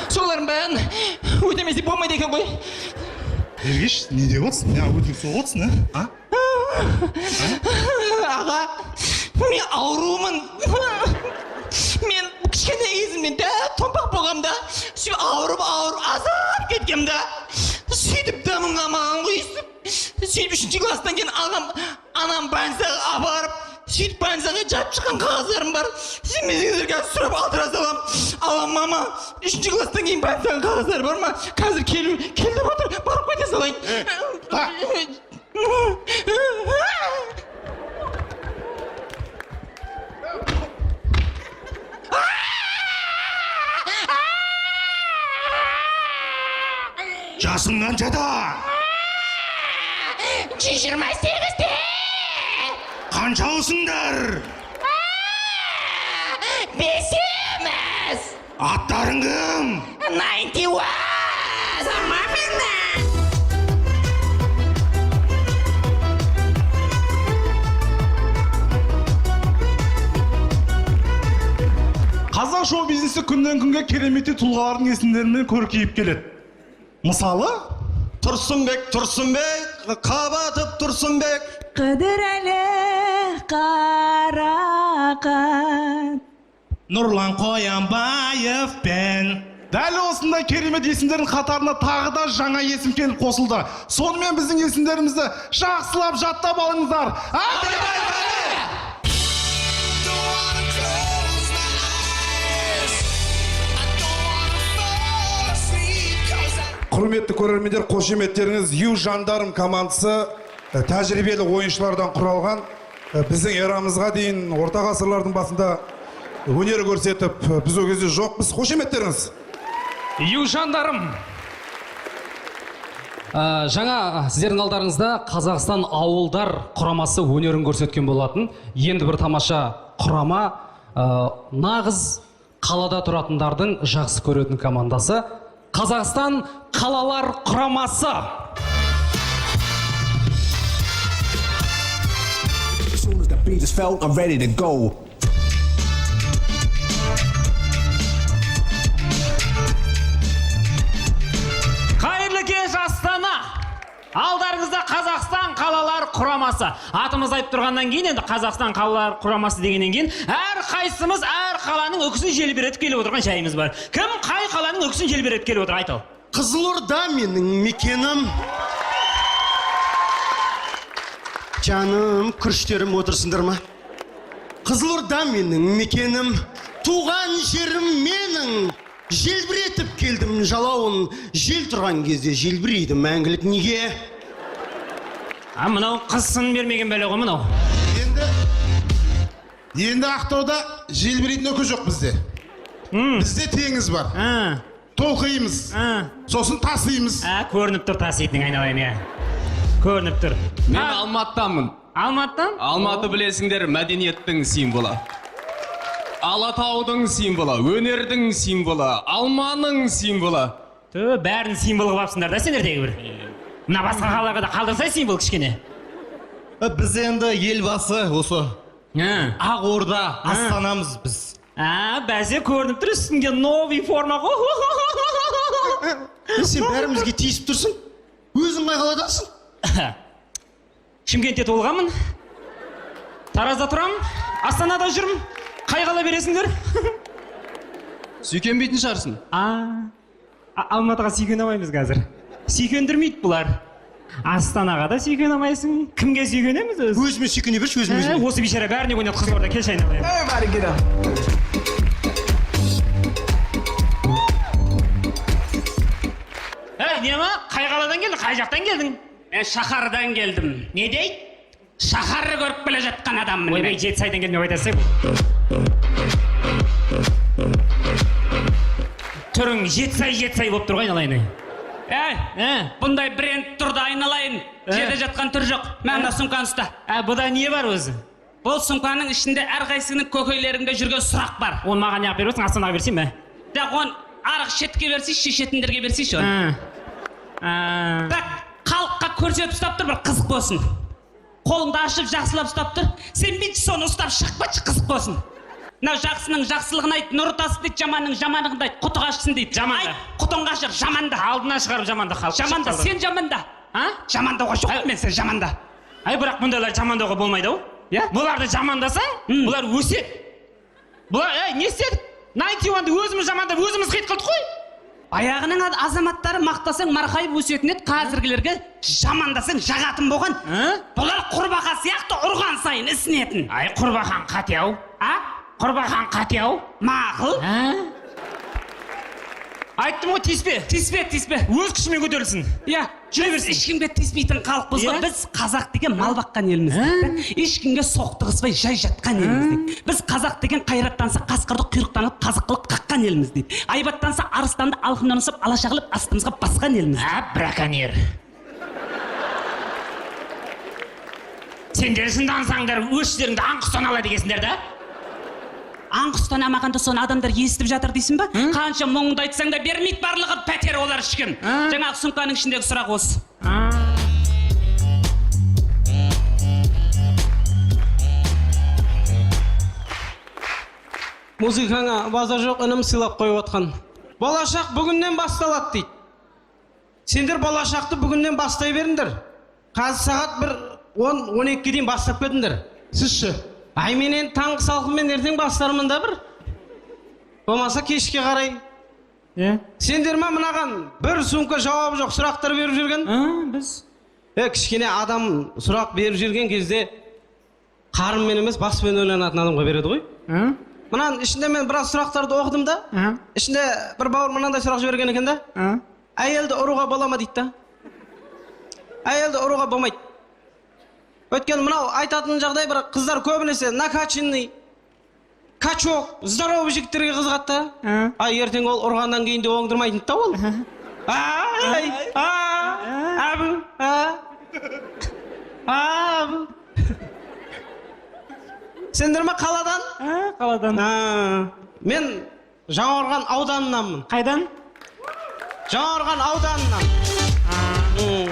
Солардың бәрін өтемесе болмайды екен ғой. Ергеш, не деп отырсың? Не өтірік соғып отырсың, а? Аға, мен аурумын. Мен кішкене кезімнен дәу томпақ болғам да, сөйтіп ауырып, ауырып, азап кеткем да. Сөйтіп дәмім қалмаған ғой, өйстіп. Сөйтіп үшінші класстан кейін ағам, анам больницаға апарып, сөйтіп больницаға жатып шыққан қағаздарым бар. Сенбесеңіздер, қазір сұрап алдыра саламын. Алам, мама, үшінші класстан кейін больницаның қағаздары бар ма? Қазір кел деп отыр, барып қайта салайын. Жасың қаншада? 128-де. Қаншаусыңдар? Бесеуміз. Аттарың кім? 91. Қазақ шоу бизнесі күннен күнге кереметтей тұлғалардың есімдерімен көркейіп келеді. Мысалы, Тұрсынбек, Тұрсынбек, қабатып Тұрсынбек. Қыдырәлі Қарақат. Нұрлан Қоянбаев пен дәл осындай керемет есімдердің қатарына тағы да жаңа есім келіп қосылды. Сонымен біздің есімдерімізді жақсылап жаттап алыңыздар. Құрметті көрермендер, қошеметтеріңіз. Ю жандарм командасы тәжірибелі ойыншылардан құралған. Біздің эрамызға дейін орта ғасырлардың басында өнер көрсетіп, біз ол кезде жоқпыз. Қошеметтеріңіз. Ю жандарм. Жаңа сіздердің алдарыңызда Қазақстан ауылдар құрамасы өнерін көрсеткен болатын. Енді бір тамаша құрама, нағыз қалада тұратындардың жақсы көретін командасы Қазақстан қалалар құрамасы. As soon as the beat is felt, I'm ready to go. Қайырлы кеш, Астана! Алдарыңызда Қазақстан қалалар құрамасы. Атымыз айтып тұрғаннан кейін, енді Қазақстан қалалар құрамасы дегеннен кейін, әр қайсымыз әр қаланың үкісін желбіретіп келіп отырған жайымыз бар. Кім қай қаланың үкісін желбіретіп келіп отыр, айт ал. Қызылорда менің мекенім. Жаным, күріштерім, отырсыңдар ма? Қызылорда менің мекенім, туған жерім менің. Желбіретіп келдім жалауын, жел тұрған кезде желбірейді мәңгілік неге? А мынау қыз сын бермеген бәле ғой мынау. Енді Ақтауда желбірейтін үкі жоқ бізде. Бізде теңіз бар. Толқимыз. Сосын тасимыз. Көрініп тұр таситының, айналайын, иә. Көрініп тұр. Мен Алматыданмын. Алматыдан? Алматы білесіңдер, мәдениеттің символы. Алатаудың символы, өнердің символы, алманың символы. Тө, бәрін символ қылып алыпсыңдар да сендер тегі бір. Мына басқа қалаларға да қалдырсай символ кішкене. Біз енді елбасы осы. Ақ Орда, астанамыз біз. Бәсе көрініп тұр, үстінде новый форма ғой. Сен бәрімізге тиісіп тұрсың. Өзің қай қаладансың? Шымкентте туылғанмын. Таразда тұрамын, Астанада жүрмін. Қай қала бересіңдер? Сүйкенбейтін шығарсың. Алматыға сүйкене алмаймыз қазір. Сүйкендірмейді бұлар. Астанаға да сүйкене алмайсың. Кімге сүйкенеміз өзі? Өзіме сүйкене берші, өзіме, өзіме. Осы бейшара бәріне ойнады Қызылорда, келші айналайын. Everybody get up. Ей, не ма? Қай қаладан келдің? Қай жақтан келдің? Мен шаһардан келдім. Не дейді? Шаһар көріп келе жатқан адаммын. Ойбай, Жетісайдан келдім деп айтасың бұл. Түрің Жетісай, Жетісай болып тұр ғой, айналайын. Ей, бұндай бренд тұрды, айналайын. Жерде жатқан түр жоқ. Мә, мына сумканы ұста. Бұда не бар өзі? Бұл сумканың ішінде әрқайсының көкейлерінде жүрген сұрақ бар. Оны маған неғып беріп отырсың? Астанаға берсейін бе? Жоқ, оны арғы шетке берсейші, шешетіндерге берсейші оны. Так, халыққа көрсетіп ұстап тұр, бір қызық болсын. Қолыңды ашып жақсылап ұстап тұр. Сен бүйтші соны ұстап шықпашы, қызық болсын. Мынау жақсының жақсылығын айт, нұры тасып дейді, жаманның жамандығын айт, құты қашсын дейді. Жаманда. Айт, құтың қашыр, жаманда. Алдына шығарып жаманда халық. Жаманда, сен жаманда. А? Жамандауға жоқ мен сен жаманда. Ай, бірақ мұндайлар жамандауға болмайды ау. Иә? Бұларды жамандасаң, бұлар өседі. Бұлар, ей, не істедік? 91-ді өзіміз жамандап, өзіміз хит қылдық қой. Баяғының азаматтары мақтасаң марқайып өсетін еді, қазіргілерге жамандасаң жағатын болған. Бұлар құрбақа сияқты ұрған сайын ісінетін. Ай, құрбақан қате ау. А? Құрбақан қате ау. Мақұл. Айттым ғой, тиіспе. Тиіспе, тиіспе. Өз күшімен көтерілсін. Иә, жүре берсін. Ешкімге тиіспейтін халықпыз ғой. Иә? Біз қазақ деген мал баққан елміз дейді. Ешкімге соқтығыспай жай жатқан елміз дейді. Біз қазақ деген қайраттанса қасқырды құйрықтан алып қазық қылып қаққан елміз дейді. Айбаттанса арыстанды алқымнан ұстап алаша қылып астымызға басқан елміз. А, браконьер. Сендер жындансаңдар, өштеріңді аң құстан алады екенсіңдер да? Аң құстан алмағанда соны адамдар естіп жатыр дейсің ба? Қанша мұңды айтсаң да бермейді барлығы пәтер олар ешкім. Жаңағы сумканың ішіндегі сұрақ осы. Музыкаңа базар жоқ, інім сыйлап қойып отқан. Болашақ бүгіннен басталады дейді. Сендер болашақты бүгіннен бастай беріңдер. Қазір сағат бір 10-12-ге дейін бастап кетіңдер. Сіз ше? Ай, мен енді таңғы салқынмен ертең бастармын да бір. Болмаса кешке қарай. Иә. Сендер ма мынаған бір сумка жауабы жоқ сұрақтар беріп жүрген? Біз. Кішкене адам сұрақ беріп жүрген кезде қарынмен емес баспен ойланатын адамға береді ғой. Мынаның ішінде мен біраз сұрақтарды оқыдым да. Ішінде бір бауыр мынандай сұрақ жіберген екен да. Әйелді ұруға бола ма дейді да. Әйелді ұруға болмайды. Өйткені мынау айтатын жағдай бір қыздар көбінесе накачанный, качок, здоровый жігіттерге қызығады да. Ай, ертең ол ұрғаннан кейін де оңдырмайтын да ол. Ай, әбу, әбу. Сендер ме қаладан? Қаладан. Мен Жаңақорған ауданынанмын. Қайдан? Жаңақорған ауданынан.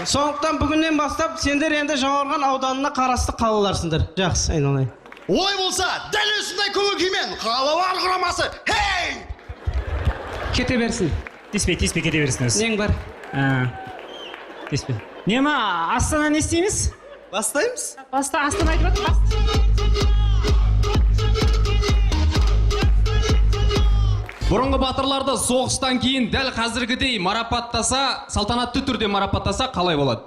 Сондықтан бүгіннен бастап сендер енді Жаңақорған ауданына қарасты қалаларсыңдар. Жақсы, айналайын. Олай болса, дәл осындай көңіл күймен қалалар құрамасы, хей! Кете берсін. Тиіспе, тиіспе, кете берсін өзі. Нең бар? Тиіспе. Не ма, Астана не істейміз? Бастаймыз. Баста, Астана айтып жатыр. Бұрынғы батырларды соғыстан кейін дәл қазіргідей марапаттаса, салтанатты түрде марапаттаса қалай болады?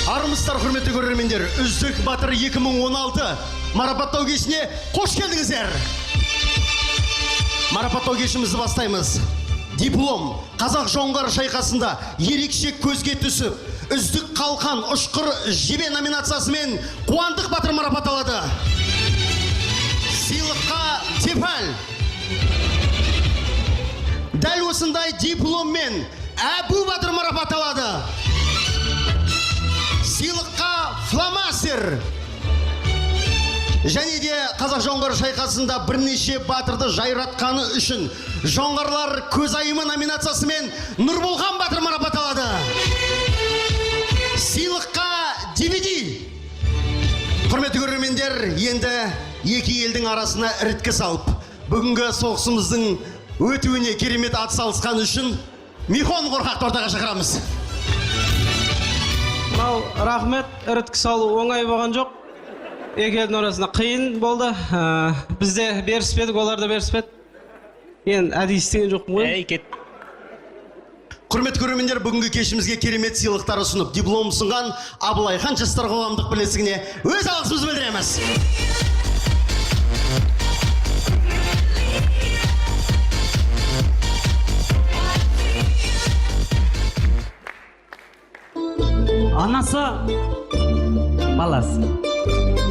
Армысыздар, құрметті көрермендер, Үздік батыр 2016 марапаттау кешіне қош келдіңіздер. Марапаттау кешімізді бастаймыз. Диплом қазақ жоңғар шайқасында ерекше көзге түсіп, үздік қалқан ұшқыр жебе номинациясымен Қуандық батыр марапатталады. Сыйлыққа Тефаль. Дәл осындай дипломмен Әбу батыр марапатталады. Сыйлыққа фломастер. Және де қазақ жоңғар шайқасында бірнеше батырды жайратқаны үшін жоңғарлар көзайымы номинациясымен Нұрболған батыр марапатталады. Сыйлыққа DVD. Құрметті көрермендер, енді екі елдің арасына іріткі салып, бүгінгі соғысымыздың өтуіне керемет атсалысқаны үшін Михон қорқақты ортаға шақырамыз. Мынау рахмет, іріткі салу оңай болған жоқ. Екі елдің арасында қиын болды. Біз де беріспедік, олар да беріспеді. Енді әдейі істеген жоқпын ғой. Әй, кет. Құрметті көрермендер, бүгінгі кешімізге керемет сыйлықтар ұсынып, диплом ұсынған Абылайхан жастар қоғамдық бірлестігіне өз алғысымызды білдіреміз. Анасы баласы.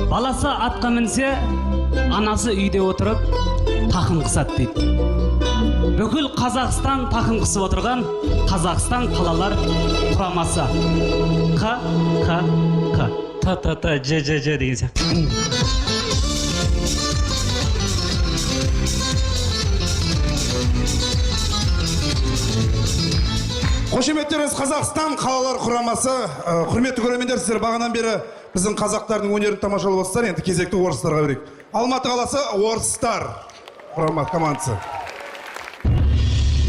Баласы атқа мінсе, анасы үйде отырып тақым қысады дейді. Бүкіл Қазақстан тақым қысып отырған Қазақстан қалалар құрамасы. Қ, Қ, Қ. Т, Т, Т, Ж, Ж, Ж деген сияқты. Қошеметтеріңіз Қазақстан қалалар құрамасы. Құрметті көрермендер, сіздер бағанан бері біздің қазақтардың өнерін тамашалап отырсыздар. Енді кезекті орыстарға берейік. Алматы қаласы орыстар құрама командасы.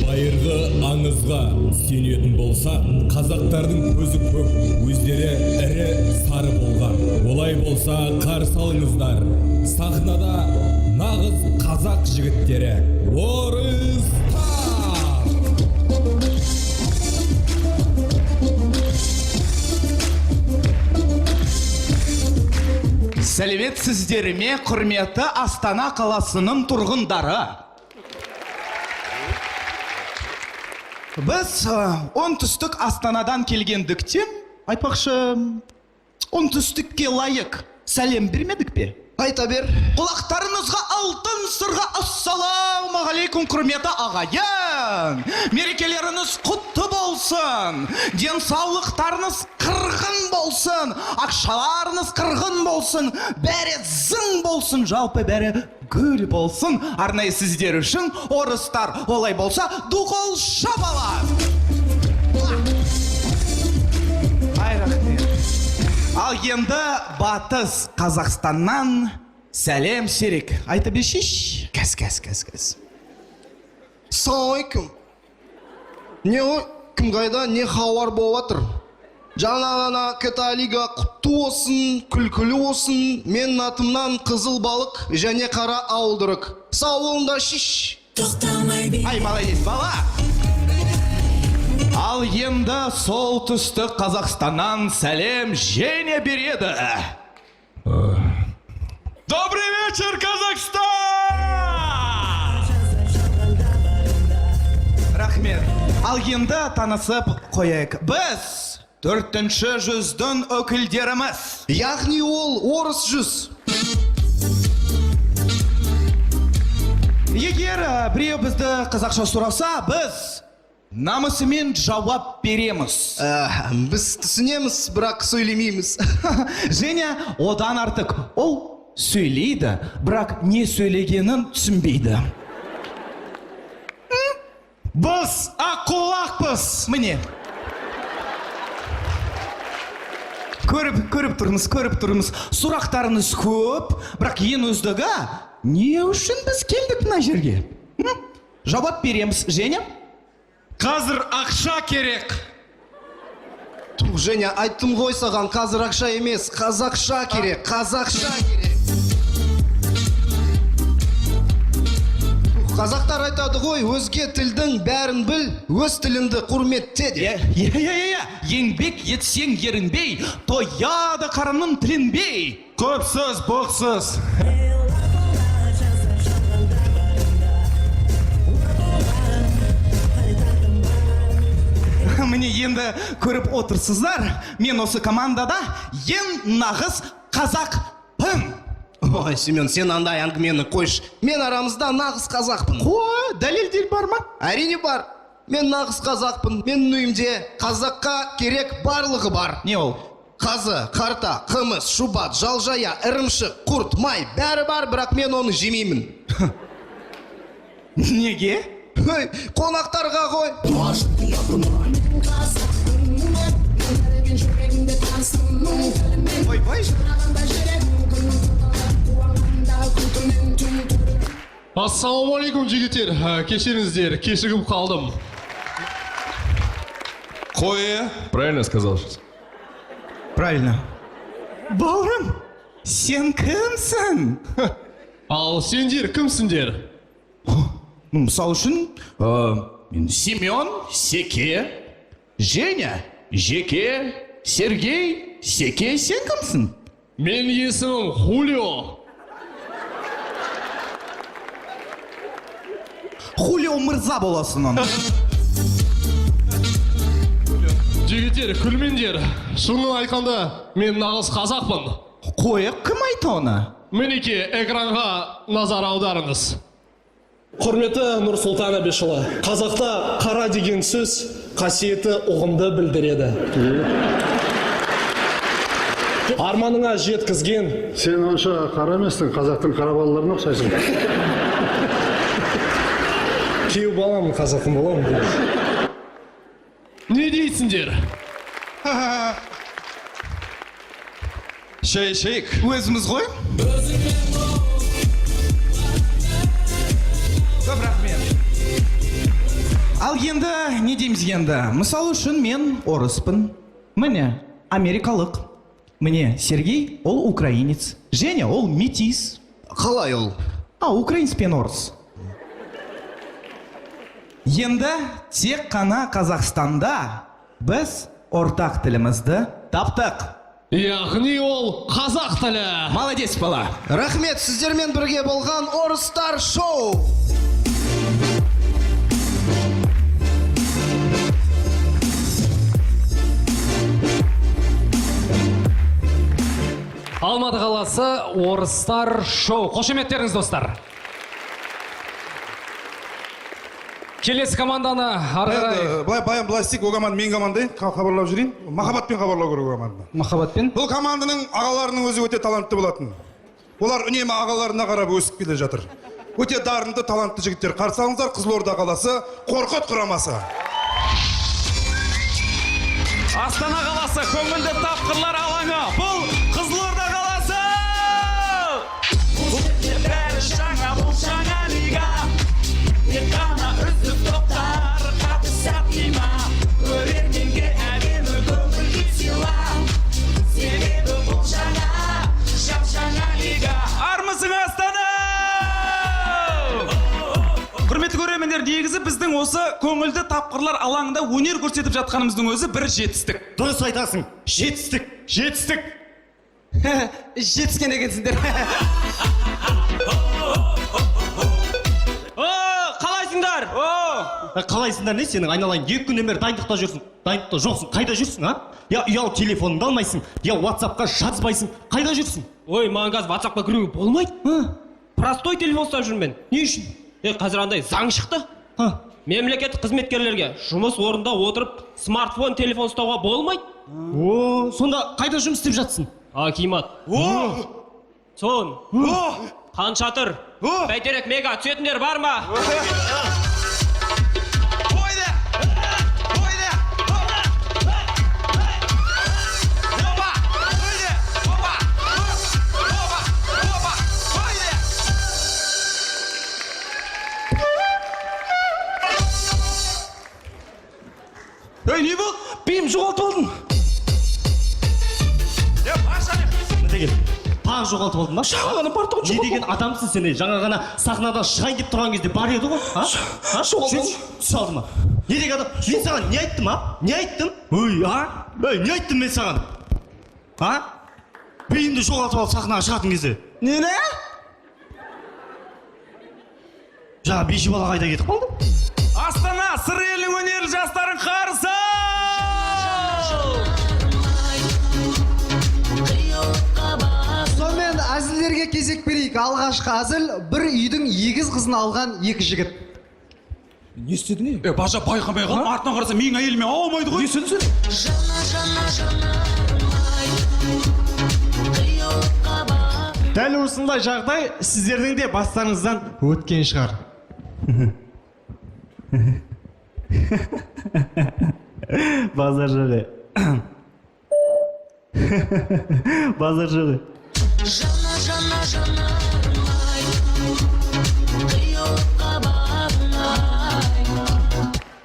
Байырғы аңызға сенетін болса, қазақтардың көзі көк, өздері ірі сары болған. Олай болса, қарсы алыңыздар. Сахнада нағыз қазақ жігіттері. Орыстар! Сәлеметсіздер ме, құрметті Астана қаласының тұрғындары? Біз оңтүстік Астанадан келгендіктен, айтпақшы, оңтүстікке лайық сәлем бермедік пе? Айта бер. Құлақтарыңызға алтын сырға, ассалаумағалейкум, құрметті ағайын! Мерекелеріңіз құтты болсын! Денсаулықтарыңыз қырғын болсын! Ақшаларыңыз қырғын болсын! Бәрі зың болсын, жалпы бәрі гүл болсын! Арнайы сіздер үшін, орыстар, олай болса, ду қол шапалақ! Ай, рахмет. Ал енді Батыс Қазақстаннан сәлем, Серік. Айта бершиш. Кәс, кәс, кәс, кәс. Ассалаумағалейкум. Не ой, кім қайда, не хабар болып жатыр? Жаңа ғана КТА лига құтты болсын, күлкілі болсын. Менің атымнан қызыл балық және қара ауылдырық. Сау болыңдар, шиш. Ай, молодец, бала. Ал енді солтүстік Қазақстаннан сәлем Женя береді. Добрый вечер, Казахстан! Рахмет. Ал енді танысып қояйық. Біз төртінші жүздің өкілдеріміз. Яғни ол орыс жүз. Егер біреу бізді қазақша сұраса, біз намысымен жауап береміз. Біз түсінеміз, бірақ сөйлемейміз. Женя одан артық. Ол сөйлейді, бірақ не сөйлегенін түсінбейді. Біз аққулақпыз. Міне. Көріп тұрмыз, көріп тұрмыз. Сұрақтарыңыз көп, бірақ ең үздігі, не үшін біз келдік мына жерге? Жауап береміз, Женя? Қазір ақша керек. Тух, Женя, айттым ғой саған, қазір ақша емес, қазақша керек, қазақша керек. Тух, қазақтар айтады ғой, өзге тілдің бәрін біл, өз тіліңді құрметте деп. Иә, еңбек етсең ерінбей, тояды қарының тілінбей. Көп сөз, боқ сөз. Міне, енді көріп отырсыздар, мен осы командада ең нағыз қазақпын. Ой, Семен, сен андай әңгімені қойшы. Мен арамызда нағыз қазақпын. Қой, дәлелдер бар ма? Әрине бар. Мен нағыз қазақпын. Менің үйімде қазаққа керек барлығы бар. Не ол? Қазы, қарта, қымыз, шұбат, жалжая, ірімшік, құрт, май, бәрі бар, бірақ мен оны жемеймін. Неге? Ой, қонақтарға ғой. Ойбай. Ассалаумағалейкум, жігіттер. Кешіріңіздер, кешігіп қалдым. Қой. Правильно сказал сейчас? Правильно. Бауырым, сен кімсің? Ал сендер кімсіңдер? Мысал үшін, мен Семен, Секе, Женя, Жеке, Сергей, Секе, сен кімсің? Мен есімім Хулио. Хулио мырза боласың оны. Жігіттер, күлмеңдер. Шынын айтқанда, мен нағыз қазақпын. Қой, кім айтты оны? Мінекей, экранға назар аударыңыз. Құрметті Нұрсұлтан Әбішұлы, қазақта қара деген сөз қасиеті ұғымды білдіреді. Арманыңа жеткізген. Сен онша қара емессің, қазақтың қара балаларына ұқсайсың. Күйеу баламын, қазақтың баламын. Не дейсіңдер? Шай ішейік. Өзіміз ғой. Көп рахмет. Ал енді не дейміз енді? Мысал үшін, мен орыспын. Міне, америкалық. Міне, Сергей, ол украинец. Женя, ол метис. Қалай ол? А, украинец пен орыс. Енді тек қана Қазақстанда біз ортақ тілімізді таптық. Яғни ол қазақ тілі. Молодец, бала. Рахмет, сіздермен бірге болған Орыстар шоу. Алматы қаласы, Орыстар шоу. Қошеметтеріңіз, достар. Келесі команданы ары қарай. Енді, былай баян былай істейік, ол команда менің команда, хабарлап жіберейін. Махаббатпен хабарлау керек ол команданы. Махаббатпен? Бұл команданың ағаларының өзі өте талантты болатын. Олар үнемі ағаларына қарап өсіп келе жатыр. Өте дарынды, талантты жігіттер. Қарсы алыңыздар, Қызылорда қаласы, Қорқыт құрамасы. Астана қаласы, көңілді тапқырлар алаңы. Бұл Қызылорда қаласы. Бұл жерде бәрі жаңа, бұл жаңа лига. Тек қана үздік топтар қатысады ма? Көрерменге әдемі көңіл күй сыйла. Себебі бұл жаңа, жап-жаңа лига. Армысың, Астана! Құрметті көрермендер, негізі біздің осы көңілді тапқырлар алаңында өнер көрсетіп жатқанымыздың өзі бір жетістік. Дұрыс айтасың. Жетістік, жетістік. Жетіскен екенсіңдер. О, қалайсыңдар? О! Қалайсыңдар не сенің айналайын? 2 күннен бері дайындықта жүрсің. Дайындықта жоқсың. Қайда жүрсің, а? Я ұялы телефоныңды алмайсың, я WhatsApp-қа жазбайсың. Қайда жүрсің? Ой, маған қазір WhatsApp-қа кіруге болмайды. Простой телефон ұстап жүрмін мен. Не үшін? Қазір андай заң шықты. Мемлекеттік қызметкерлерге жұмыс орнында отырып смартфон, телефон ұстауға болмайды. О, сонда қайда жұмыс істеп жатсың? Акимат. О! Сон. О! Хан Шатыр. Бәйтерек Мега түсетіндер бар ма? Ей, не болды? Биім жоғалтып алдым. Мында кел. Тағы жоғалтып алдың ба? Жаңа ғана бар тұғын. Не деген адамсың сен, ей? Жаңа ғана сахнадан шығайын деп тұрған кезде бар еді ғой, а? А? Жоғалтып Сен түсе алды ма? Не деген адам? Мен саған не айттым, а? Не айттым? Ой, а? Ей, не айттым мен саған? А? Биімді жоғалтып алып сахнаға шығатын кезде. Нені? Жаңа биші бала қайда кетіп қалды? Астана, Сыр елінің өнерлі жастарын қарсы ал! Сонымен әзілдерге кезек берейік. Алғашқы әзіл: бір үйдің егіз қызын алған екі жігіт. Не істедің, ей? Бажа, байқамай қалдым. Артынан қараса, менің әйеліме аумайды ғой. Не істедің сен? Дәл осындай жағдай сіздердің де бастарыңыздан өткен шығар. Базар жоқ. Базар жоқ. Жана, жана, жанармай, қиюлыққа бағынай.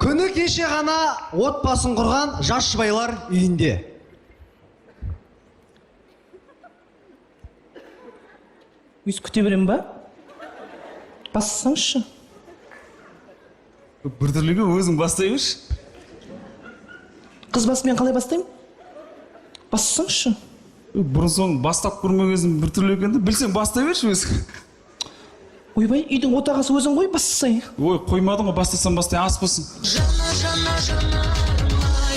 Күні кеше ғана отбасын құрған жас жұбайлар үйінде. Өйстіп күте беремін ба? Бассаңызшы. Біртүрлі екен, өзің бастай берші. Қыз басымен қалай бастаймын? Бассаңызшы. Бұрын соң бастап көрмеген біртүрлі екен де, білсең бастай берші өзің. Ойбай, үйдің отағасы өзің ғой, бассай. Ой, қоймадың ғой, бастасам бастай, ас болсын. Жана, жана, жанармай,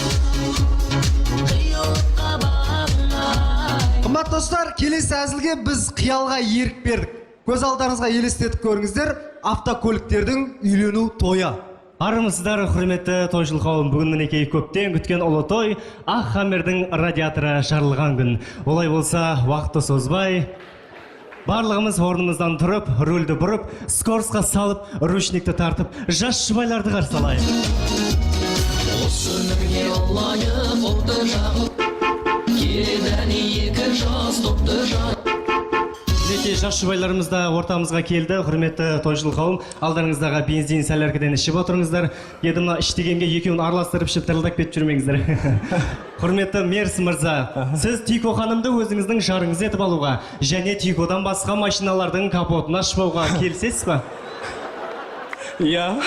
қиюлыққа бағынай. Қымбатты достар, келесі әзілге біз қиялға ерік бердік. Көз алдарыңызға елестетіп көріңіздер, автокөліктердің үйлену тойы. Армысыздар, құрметті тойшыл қауым. Бүгін мінекей көптен күткен ұлы той, ақ Хаммердің радиаторы жарылған күн. Олай болса, уақытты созбай, барлығымыз орнымыздан тұрып, рульді бұрып, скоростьқа салып, ручникті тартып, жас жұбайларды қарсы алайық. Осы өмірге лайық отыр жағып, келеді әне екі жас топты жарып. Мінекей жас жұбайларымыз да ортамызға келді. Құрметті тойшыл қауым, алдарыңыздағы бензин соляркадан ішіп отырыңыздар. Енді мына іш дегенге екеуін араластырып ішіп дырылдап кетіп жүрмеңіздер. Құрметті Мерс мырза, сіз Тико ханымды өзіңіздің жарыңыз етіп алуға және Тикодан басқа машиналардың капотын ашпауға келісесіз ба? Иә.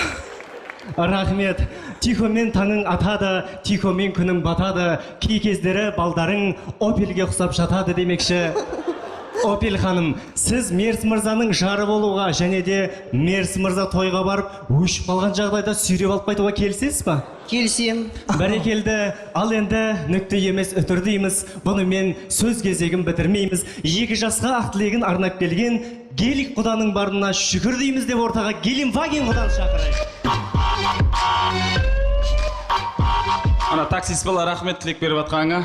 Рахмет. Тихомен таңың атады, тихомен күнің батады. Кей кездері балдарың Опельге ұқсап жатады демекші. Опель ханым, сіз Мерс мырзаның жары болуға және де Мерс мырза тойға барып өшіп қалған жағдайда сүйреп алып қайтуға келісесіз ба? Келісемін. Бәрекелді. Ал енді нүкте емес үтір дейміз. Бұнымен сөз кезегін бітірмейміз. Екі жасқа ақ тілегін арнап келген Гелик құданың барына шүкір дейміз деп ортаға Гелендваген құданы шақырайық. Ана таксист бала, рахмет тілек беріп жатқаныңа.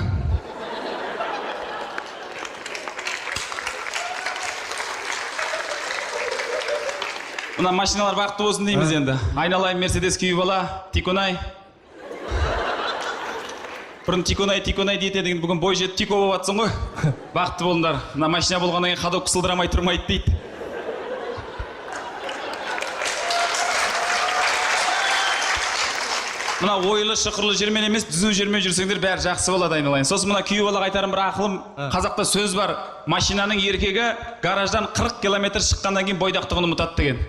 Мына машиналар бақытты болсын дейміз енді. Айналайын Мерседес күйеу бала, Тиконай. Бұрын Тиконай, Тиконай дейтін едің, бүгін бой жетіп Тико болып жатсың ғой. Бақытты болыңдар. Мына машина болғаннан кейін ходок сылдырамай тұрмайды дейді. Мына ойлы шықырлы жермен емес, түзу жермен жүрсеңдер бәрі жақсы болады айналайын. Сосын мына күйеу балаға айтарым бір ақылым, қазақта сөз бар, машинаның еркегі гараждан 40 километр шыққаннан кейін бойдақтығын ұмытады деген.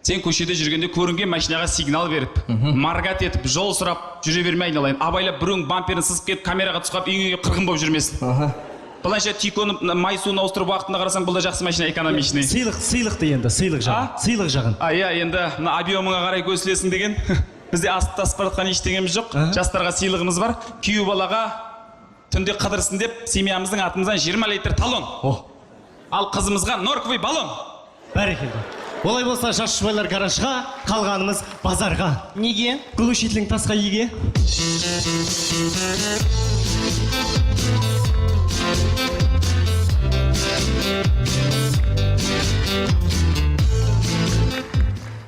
Сен көшеде жүргенде көрінген машинаға сигнал беріп, маргат етіп, жол сұрап жүре берме айналайын. Абайлап біреуің бамперін сызып кетіп, камераға түсіп қалып, үйіңе келіп қырғын болып жүрмесін. Былайша Тиконы май суын ауыстырып уақытында қарасаң, бұл да жақсы машина, экономичный. Сыйлық, сыйлықты енді, сыйлық жағын. Сыйлық жағын. А, иә, енді мына объемыңа қарай көсілесің деген. Бізде асып тасып бара жатқан ештеңеміз жоқ. Жастарға сыйлығымыз бар. Күйеу балаға түнде қыдырсын деп семьямыздың атымыздан 20 литр талон. Ал қызымызға норковый баллон. Бәрекелді. Олай болса жас жұбайлар гаражға, қалғанымыз базарға. Неге? Глушителің тасқа еге.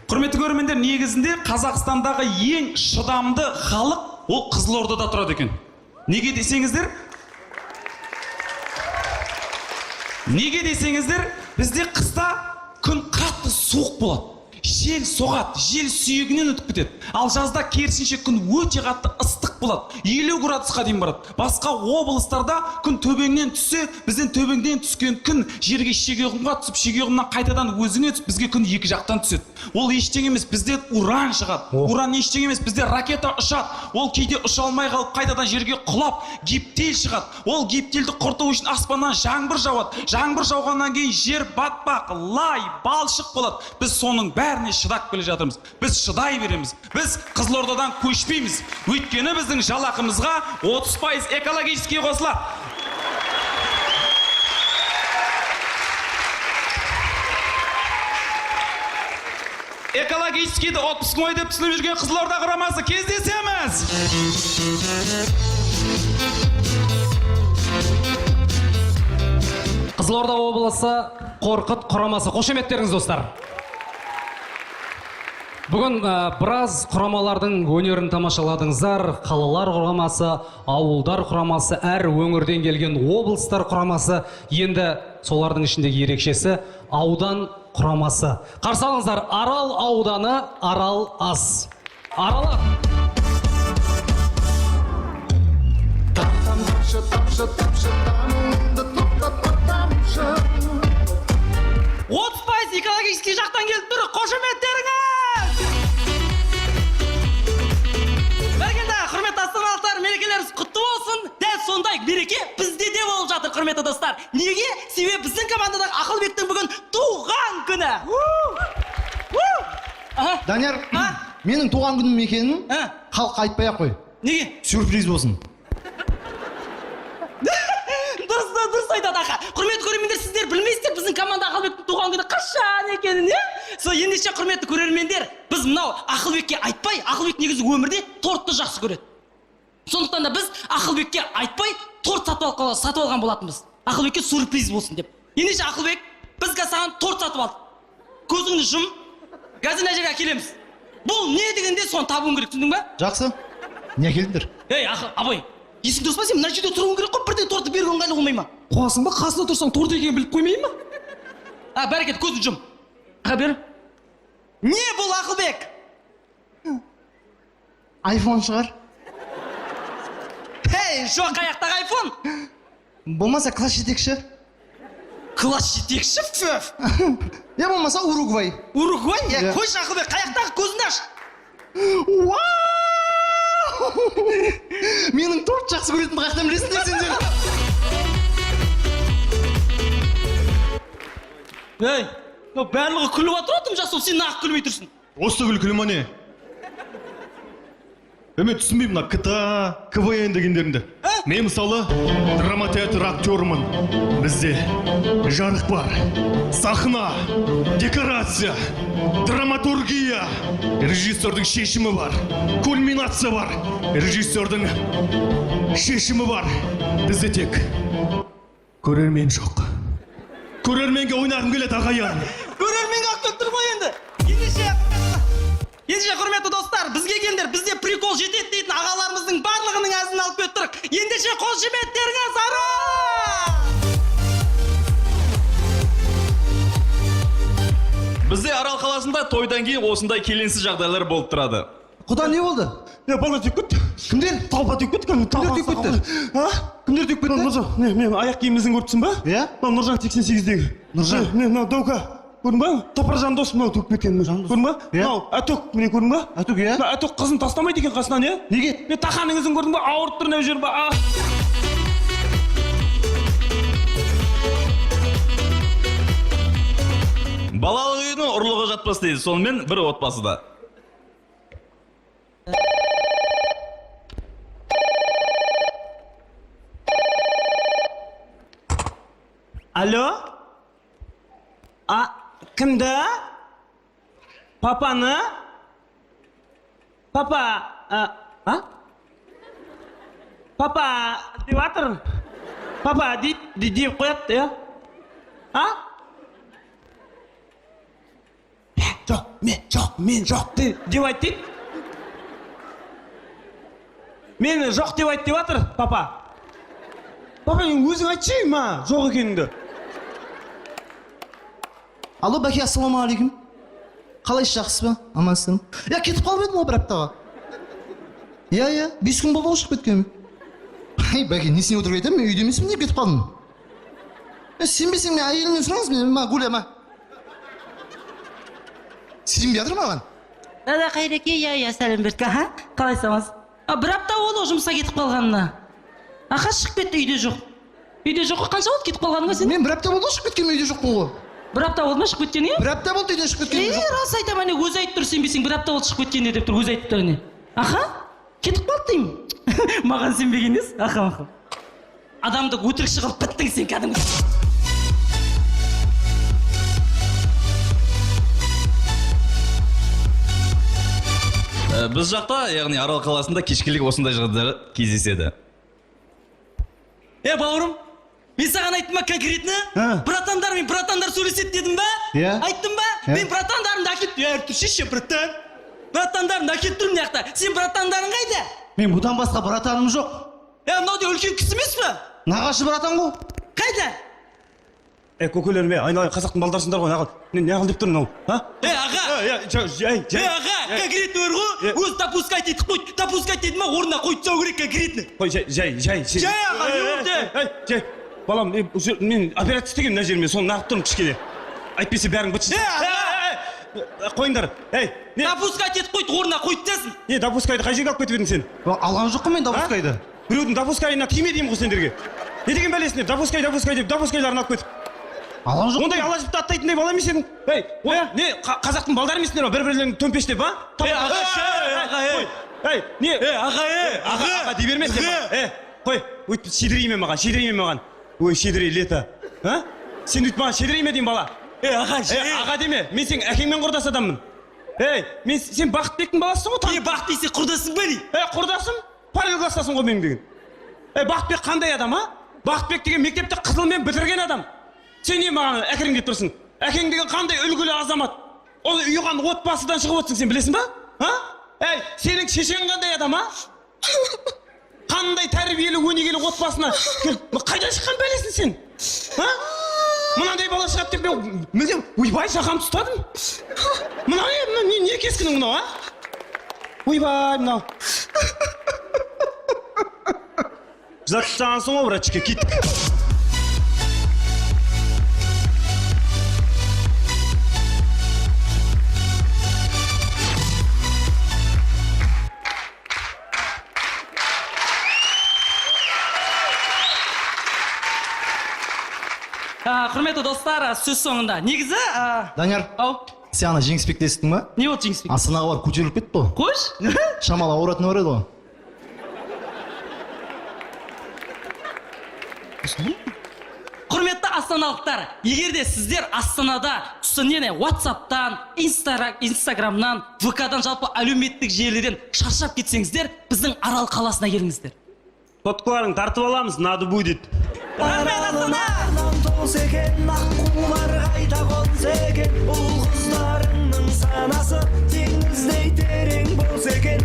Құрметті көрермендер, негізінде Қазақстандағы ең шыдамды халық ол Қызылордада тұрады екен. Неге десеңіздер? Неге десеңіздер, бізде қыста күн қатты суық болады. Жел соғады, жел сүйегінен өтіп кетеді. Ал жазда керісінше күн өте қатты ыстық болады. 50 градусқа дейін барады. Басқа облыстарда күн төбеңнен түссе, бізден төбеңнен түскен күн жерге шеге құмға түсіп, шеге құмнан қайтадан өзіңе түсіп, бізге күн екі жақтан түседі. Ол ештеңе емес, бізде уран шығады. Уран ештеңе емес, бізде ракета ұшады. Ол кейде ұша алмай қалып, қайтадан жерге құлап, гептил шығады. Ол гептилді құрту үшін аспаннан жаңбыр жауады. Жаңбыр жауғаннан кейін жер батпақ, лай, балшық болады. Біз соның бәріне шыдап келе жатырмыз. Біз шыдай береміз. Біз Қызылордадан көшпейміз. Өйткені біздің жалақымызға 30% экологический қосылады. Экологическийді отпускной деп түсініп жүрген Қызылорда құрамасы, кездесеміз. Қызылорда облысы Қорқыт құрамасы. Қошеметтеріңіз, достар. Бүгін біраз құрамалардың өнерін тамашаладыңыздар. Қалалар құрамасы, ауылдар құрамасы, әр өңірден келген облыстар құрамасы. Енді солардың ішіндегі ерекшесі аудан құрамасы. Қарсы алыңыздар, Арал ауданы, Арал ас. Арал ас. Тапшы, тапшы, тапшы, тамыңды тоқтатпа тамшы. 30% экологический жақтан келіп тұр, қошеметтеріңіз! Бәрекелді, құрметті астаналықтар, мерекелеріңіз құтты болсын. Дәл сондай мереке бізде де болып жатыр, құрметті достар. Неге? Себебі біздің командадағы Ақылбектің бүгін туған күні. Данияр, менің туған күнім екенін халыққа айтпай ақ қой. Неге? Сюрприз болсын. Дұрыс, дұрыс айтады ақа. Құрметті көрермендер, сіздер білмейсіздер біздің команда Ақылбектің туған күні қашан екенін, иә? Сол ендеше, құрметті көрермендер, біз мынау Ақылбекке айтпай, Ақылбек негізі өмірде тортты жақсы көреді. Сондықтан да біз Ақылбекке айтпай торт сатып алған болатынбыз. Ақылбекке сюрприз болсын деп. Ендеше, Ақылбек, біз қазір саған торт сатып алдық. Көзіңді жұм, қазір мына жерге әкелеміз. Бұл не дегенде соны табуың керек, түсіндің ба? Жақсы. Не әкелдіңдер? Ей, абай, есің дұрыс па сен? Мына жерде тұруың керек қой, бірден тортты беруге ыңғайлы болмай ма? Қуасың ба? Қасында тұрсаң торт екенін біліп қоймай ма? А, бәрекелді, көзіңді жұм. Аға, бер. Не бұл, Ақылбек? Айфон шығар. Ей, жоқ, аяқтағы айфон. Болмаса класс жетекші. Класс жетекші, фөф. Я болмаса Уругвай. Уругвай? Е, Иә. қойшы, Ақылбек, қаяқтағы, көзіңді аш. Вау! Менің торт жақсы көретінімді қаяқтан білесіңдер сендер? Ей, мынау барлығы күліп жатыр ғой, тым жас болып, сен неғып күлмей тұрсың? Осы күлкілі ма не? Мен түсінбеймін мына КТА, КВН дегендеріңді. Мен мысалы драма театр актерімін. Бізде жарық бар, сахна, декорация, драматургия, режиссердің шешімі бар, кульминация бар, режиссердің шешімі бар. Бізде тек көрермен жоқ. Көрерменге ойнағым келеді, ағайын. Көрерменге алып келіп тұр ғой енді. Ендеше, құрметті достар, бізге келіңдер, бізде прикол жетеді дейтін ағаларымыздың барлығының әзілін алып келіп тұрық. Ендеше қошеметтеріңіз ара! Бізде Арал қаласында тойдан кейін осындай келеңсіз жағдайлар болып тұрады. Құда, не болды? Е, бала теуіп кетті. Кімдер? Толпа теуіп кетті кәдімгі. Кімдер теуіп кетті? А? Кімдер теуіп кетті? Нұржан, не, мен аяқ киім ізін көріп тұрсың ба? Иә. Мынау Нұржан 88-дегі. Нұржан. Не, мынау Даука. Көрдің ба? Топыр Жандос мынау теуіп кеткен. Көрдің ба? Иә. Мынау Әтөк, міне көрдің ба? Әтөк, иә. Мына Әтөк қызын тастамайды екен қасынан, иә? Неге? Мен Таханың ізін көрдің ба? Ауырып тұр мына жері ба? Балалық үйдің ұрлығы жатпас дейді, сонымен бір отбасыда. Алло? А, кімді? Папаны? Папа, а? Папа деп жатыр. Папа дейді, деп қояды, иә? А? Жоқ, мен жоқ, мен жоқ деп айт дейді. Мені жоқ деп айт деп жатыр, папа. Папа, енді өзің айтшы, ма, жоқ екеніңді. Алло, Бәке, ассалаумағалейкум. Қалайсыз, жақсыз ба? Амансың? Я кетіп қалып едім ғой бір аптаға. Иә, иә, 5 күн болды ғой шығып кеткеніме. Ай, Бәке, несіне өтірік айтамын, мен үйде емеспін деп кетіп қалдым. Е, сенбесең, мен әйелімнен сұраңыз, мен, ма, Гуля, ма. Сенбей жатыр маған. Да, Қайреке, иә, иә, сәлем бердік, аха. Қалайсыз, амансыз? А, бір апта болды ғой жұмысқа кетіп қалғанына. Аха, шығып кетті, үйде жоқ. Үйде жоқ қой, қанша болды кетіп қалғаныңа сен? Мен бір апта болды ғой шығып кеткеніме, үйде жоқпын ғой. Бір апта болды ма шығып кеткеніңе? Бір апта болды үйден шығып кеткеніме. Е, рас айтамын, әне өзі айтып тұр, сенбесең, бір апта болды шығып кеткеніне деп тұр, өзі айтып тұр әне. Аха, кетіп қалды деймін. Маған сенбеген ес, аха, аха. Адамды өтірікші қылып біттің сен кәдімгі. Біз жақта, яғни Арал қаласында кешкілік осындай жағдайлар кездеседі. Е, бауырым, мен саған айттым ба конкретно? Братандар мен братандар сөйлеседі дедім ба? Иә. Айттым ба? Иә. Мен братандарымды әкеліп, е, тұрсайшы, братан. Братандарымды әкеліп тұрмын мына жақта. Сен братандарың қайда? Мен бұдан басқа братаным жоқ. Е, мынау де үлкен кісі емес пе? Нағашы братан ғой. Қайда? Е, көкелерім, е, айналайын, қазақтың балдарсыңдар ғой, неғыл, неғыл деп тұр мынау, а? Е, аға! Е, жай, жай. Е, аға, конкретно бар ғой, өзі допускать етіп қойды. Допускать деді ма, орнына қойып тастау керек конкретно. Қой, жай, жай, жай. Жай, аға, не болды? Ей, жай, балам, мен операция істегенмін мына жеріме, соны нағып тұрмын кішкене. Әйтпесе бәрің быт-шыт. Е, аға! Қойыңдар, ей, не? Допускать етіп қойды, орнына қойып тастасын. Не, допускайды қай жерге алып кетіп едің сен? Алған жоқпын мен допускайды. Біреудің допускайына тиме деймін ғой сендерге. Не деген бәлесіңдер, допускай, допускай деп допускайларын алып кетіп. Алған жоқ. Ондай ала жіпті аттайтындай бала емес едің. Ей, не, қазақтың балдары емессіңдер ма? Бір-бірлеріңді төмпештеп, а? Е, аға, аға, ей. Ей, не? Е, аға, е, аға, аға дей берме сен. Е, қой, өйтіп шедірейме маған, шедірейме маған. Ой, шедірей, лето. А? Сен өйтіп маған шедірейме деймін, бала. Е, аға, Е, аға деме, мен сенің әкеңмен құрдас адаммын. Ей, мен сен Бақытбектің баласысың ғой. Е, Бақытбек сен құрдасың ба не? Е, құрдасым, параллель класстасың ғой менің деген. Е, Бақытбек қандай адам, а? Бақытбек деген мектепті қызылмен бітірген адам. Сен не маған әкіреңдеп тұрсың? Әкең деген қандай үлгілі азамат. Ол ұйыған отбасыдан шығып отырсың, сен білесің ба? А? Ей, сенің шешең қандай адам, а? Қандай тәрбиелі, өнегелі отбасына келіп, қайдан шыққан бәлесің сен? А? Мынандай бала шығады деп мен мүлдем ойбай шақамды ұстадым. Мынау не, мынау не, не кескінің мынау, а? Ойбай, мынау. Жылатып тастағансың ғой, братчике, кеттік. Құрметті достар, сөз соңында негізі Данияр, ау, сен ана Жеңісбекті естідің ба? Не болды Жеңісбек? Астанаға барып көтеріліп кетті ғой. Қойшы. Шамалы ауыратыны бар еді ғой. Құрметті астаналықтар, егер де сіздер Астанада нені WhatsAppтан, Инстаграмнан, ВК-дан, жалпы әлеуметтік желіден шаршап кетсеңіздер, біздің Арал қаласына келіңіздер. Соткаларын тартып аламыз, надо будет. Аралынан толса екен, аққулар қайта қонса екен, ұл қыздарыңның санасы теңіздей терең болса екен.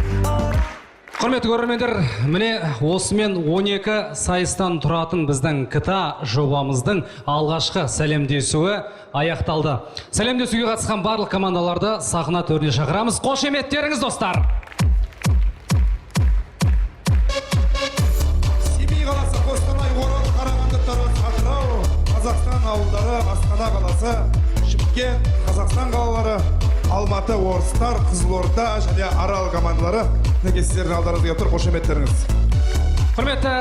Құрметті көрермендер, міне осымен 12 сайыстан тұратын біздің КТА жобамыздың алғашқы сәлемдесуі аяқталды. Сәлемдесуге қатысқан барлық командаларды сахна төріне шақырамыз. Қошеметтеріңіз, достар! Семей қаласы, Қостанай, Орал, Қарағанды, Тараз, Атырау, Қазақстан ауылдары, Астана қаласы, Шымкент, Қазақстан қалалары, Алматы, Орыстар, Қызылорда және Арал командалары. Мінекей, сіздердің алдарыңызға тұр, қошеметтеріңіз. Құрметті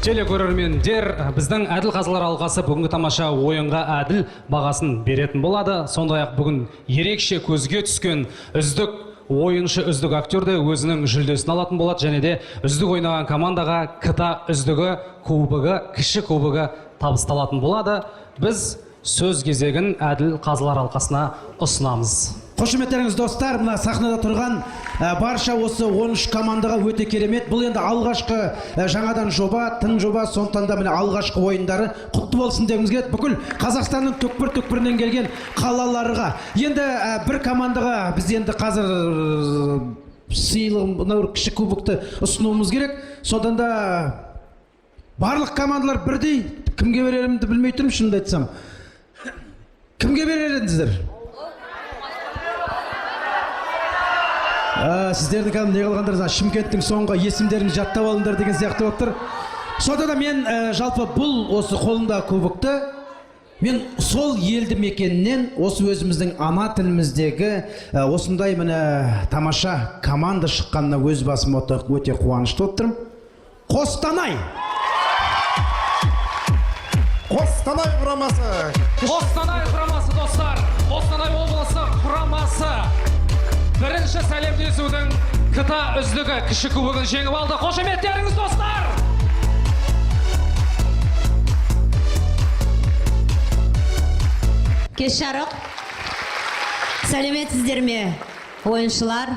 телекөрермендер, біздің әділ қазылар алқасы бүгінгі тамаша ойынға әділ бағасын беретін болады. Сондай-ақ бүгін ерекше көзге түскен үздік ойыншы, үздік актер де өзінің жүлдесін алатын болады. Және де үздік ойнаған командаға КТА үздігі кубогы, кіші кубогы табысталатын болады. Біз сөз кезегін әділ қазылар алқасына ұсынамыз. Қошеметтеріңіз, достар, мына сахнада тұрған барша осы 13 командаға өте керемет. Бұл енді алғашқы жаңадан жоба, тың жоба, сондықтан да міне алғашқы ойындары құтты болсын дегіміз келеді. Бүкіл Қазақстанның түкпір-түкпірінен келген қалаларға. Енді бір командаға біз енді қазір сыйлық, мынау кіші кубокты ұсынуымыз керек. Содан да барлық командалар бірдей, кімге берерімді білмей тұрмын, шынымды айтсам. Кімге берер едіңіздер? Сіздердің кәдімгі не қылғандарыңыз, Шымкенттің соңғы есімдерін жаттап алыңдар деген сияқты болып тұр. Сонда да мен жалпы бұл осы қолымдағы кубокты мен сол елді мекеннен осы өзіміздің ана тіліміздегі осындай міне тамаша команда шыққанына өз басым өте қуанышты болып тұрмын. Қостанай! Қостанай құрамасы! Қостанай құрамасы, достар! Қостанай облысы құрамасы бірінші сәлемдесудің КТА үздігі кіші кубогын жеңіп алды. Қошеметтеріңіз, достар! Кеш жарық. Сәлеметсіздер ме, ойыншылар?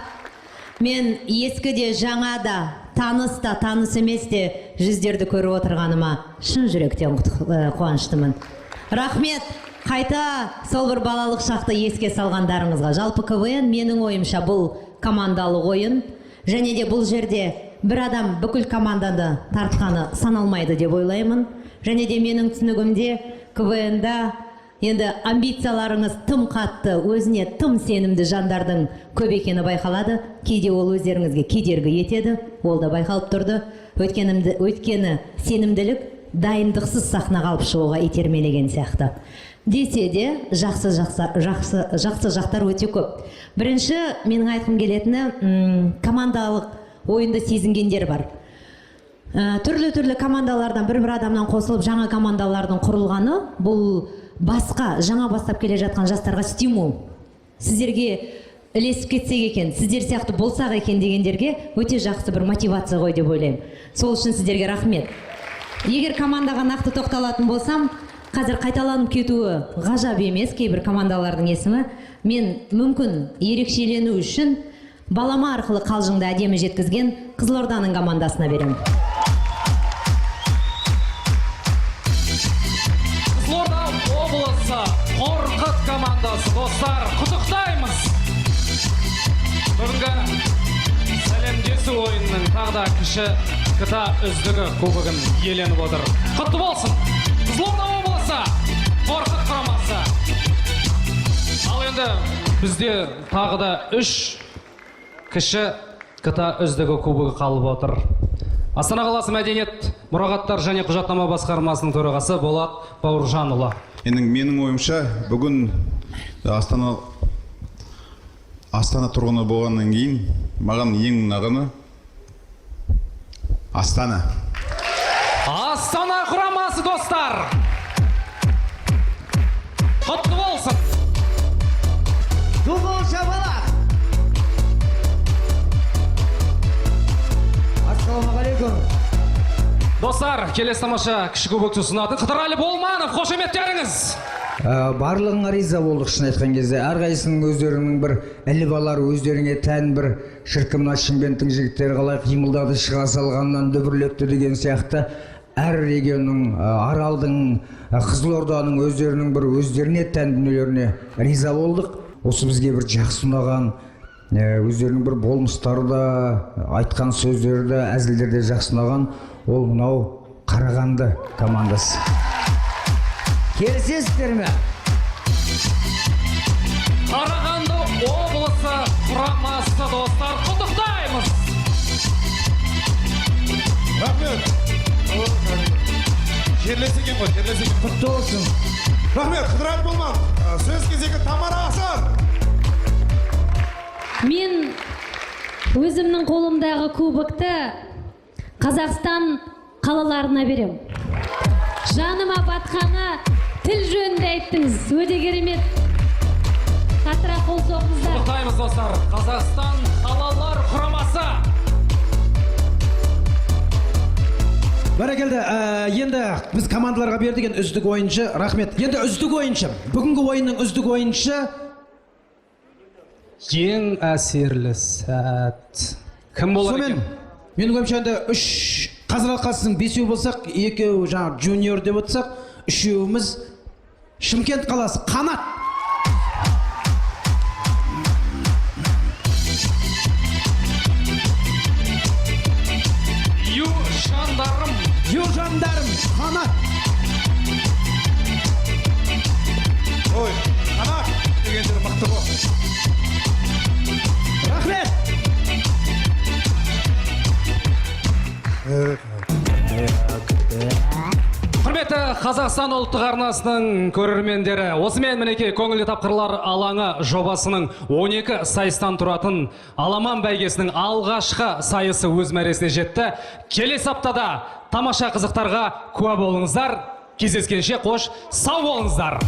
Мен ескі де, жаңа да, таныс та, таныс емес те жүздерді көріп отырғаныма шын жүректен қуаныштымын. Рахмет. Қайта сол бір балалық шақты еске салғандарыңызға. Жалпы КВН менің ойымша бұл командалық ойын. Және де бұл жерде бір адам бүкіл команданы тартқаны саналмайды деп ойлаймын. Және де менің түсінігімде КВН-да енді амбицияларыңыз тым қатты, өзіне тым сенімді жандардың көп екені байқалады. Кейде ол өздеріңізге кедергі етеді, ол да байқалып тұрды. Өйткені сенімділік дайындықсыз сахнаға алып шығуға итермелеген сияқты. Десе де жақсы жақтар өте көп. Бірінші менің айтқым келетіні, командалық ойынды сезінгендер бар. Түрлі-түрлі командалардан бір-бір адамнан қосылып жаңа командалардың құрылғаны бұл басқа жаңа бастап келе жатқан жастарға стимул. Сіздерге ілесіп кетсек екен, сіздер сияқты болсақ екен дегендерге өте жақсы бір мотивация ғой деп ойлаймын. Сол үшін сіздерге рахмет. Егер командаға нақты тоқталатын болсам, қазір қайталанып кетуі ғажап емес кейбір командалардың есімі. Мен мүмкін ерекшелену үшін балама арқылы қалжыңды әдемі жеткізген Қызылорданың командасына беремін. Қызылорда облысы Қорқыт командасы, достар, құттықтаймыз. Бүгінгі сәлемдесу ойынының тағы да кіші КТА үздігі кубогын иеленіп отыр. Құтты болсын! Қызылорда облысы Қорқыт құрамасы. Ал енді бізде тағы да 3 кіші КТА үздігі кубогы қалып отыр. Астана қаласы мәдениет, мұрағаттар және құжаттама басқармасының төрағасы Болат Бауыржанұлы. Енді менің ойымша бүгін Астана тұрғыны болғаннан кейін маған ең ұнағаны Астана. Астана құрамасы, достар. Достар, келесі тамаша кіші кубокты ұсынатын Қыдырәлі Болманов, қошеметтеріңіз. Барлығыңа риза болдық, шын айтқан кезде. Әрқайсының өздерінің бір іліп алар, өздеріңе тән бір шіркін, мына Шымкенттің жігіттері қалай қимылдады, шыға салғаннан дүбірлетті деген сияқты. Әр регионның, Аралдың, Қызылорданың өздерінің бір өздеріне тән дүниелеріне риза болдық. Осы бізге бір жақсы ұнаған, өздерінің бір болмыстары да, айтқан сөздері де, әзілдері де жақсы ұнаған, ол мынау Қарағанды командасы. Келісесіздер ме? Қарағанды облысы құрамасы, достар, құттықтаймыз. Рахмет. Жерлес екен ғой, жерлес екен. Құтты болсын. Рахмет, Қыдырәлі Болманов. Сөз кезегі Тамара Асар. Мен өзімнің қолымдағы кубокты Қазақстан қалаларына берем. Жаныма батқаны тіл жөнінде айттыңыз. Өте керемет. Қаттырақ қол соғыңыздар. Құттықтаймыз, достар. Қазақстан қалалар құрамасы. Бәрекелді. Енді біз командаларға бердік енді үздік ойыншы. Рахмет. Енді үздік ойыншы. Бүгінгі ойынның үздік ойыншы. Ең әсерлі сәт. Кім болар Сонымен, екен? Менің ойымша, енді үш қазір алқасының бесеу болсақ, екеуі жаңағы джуниор деп отырсақ, үшеуіміз Шымкент қаласы Қанат. Ю жандарым. Ю жандарым, Қанат. Ой, Қанат дегендер мықты ғой. Рахмет. Құрметті Қазақстан ұлттық арнасының көрермендері, осымен мінекей көңілді тапқырлар алаңы жобасының 12 сайыстан тұратын аламан бәйгесінің алғашқы сайысы өз мәресіне жетті. Келесі аптада тамаша қызықтарға куә болыңыздар. Кездескенше қош, сау болыңыздар.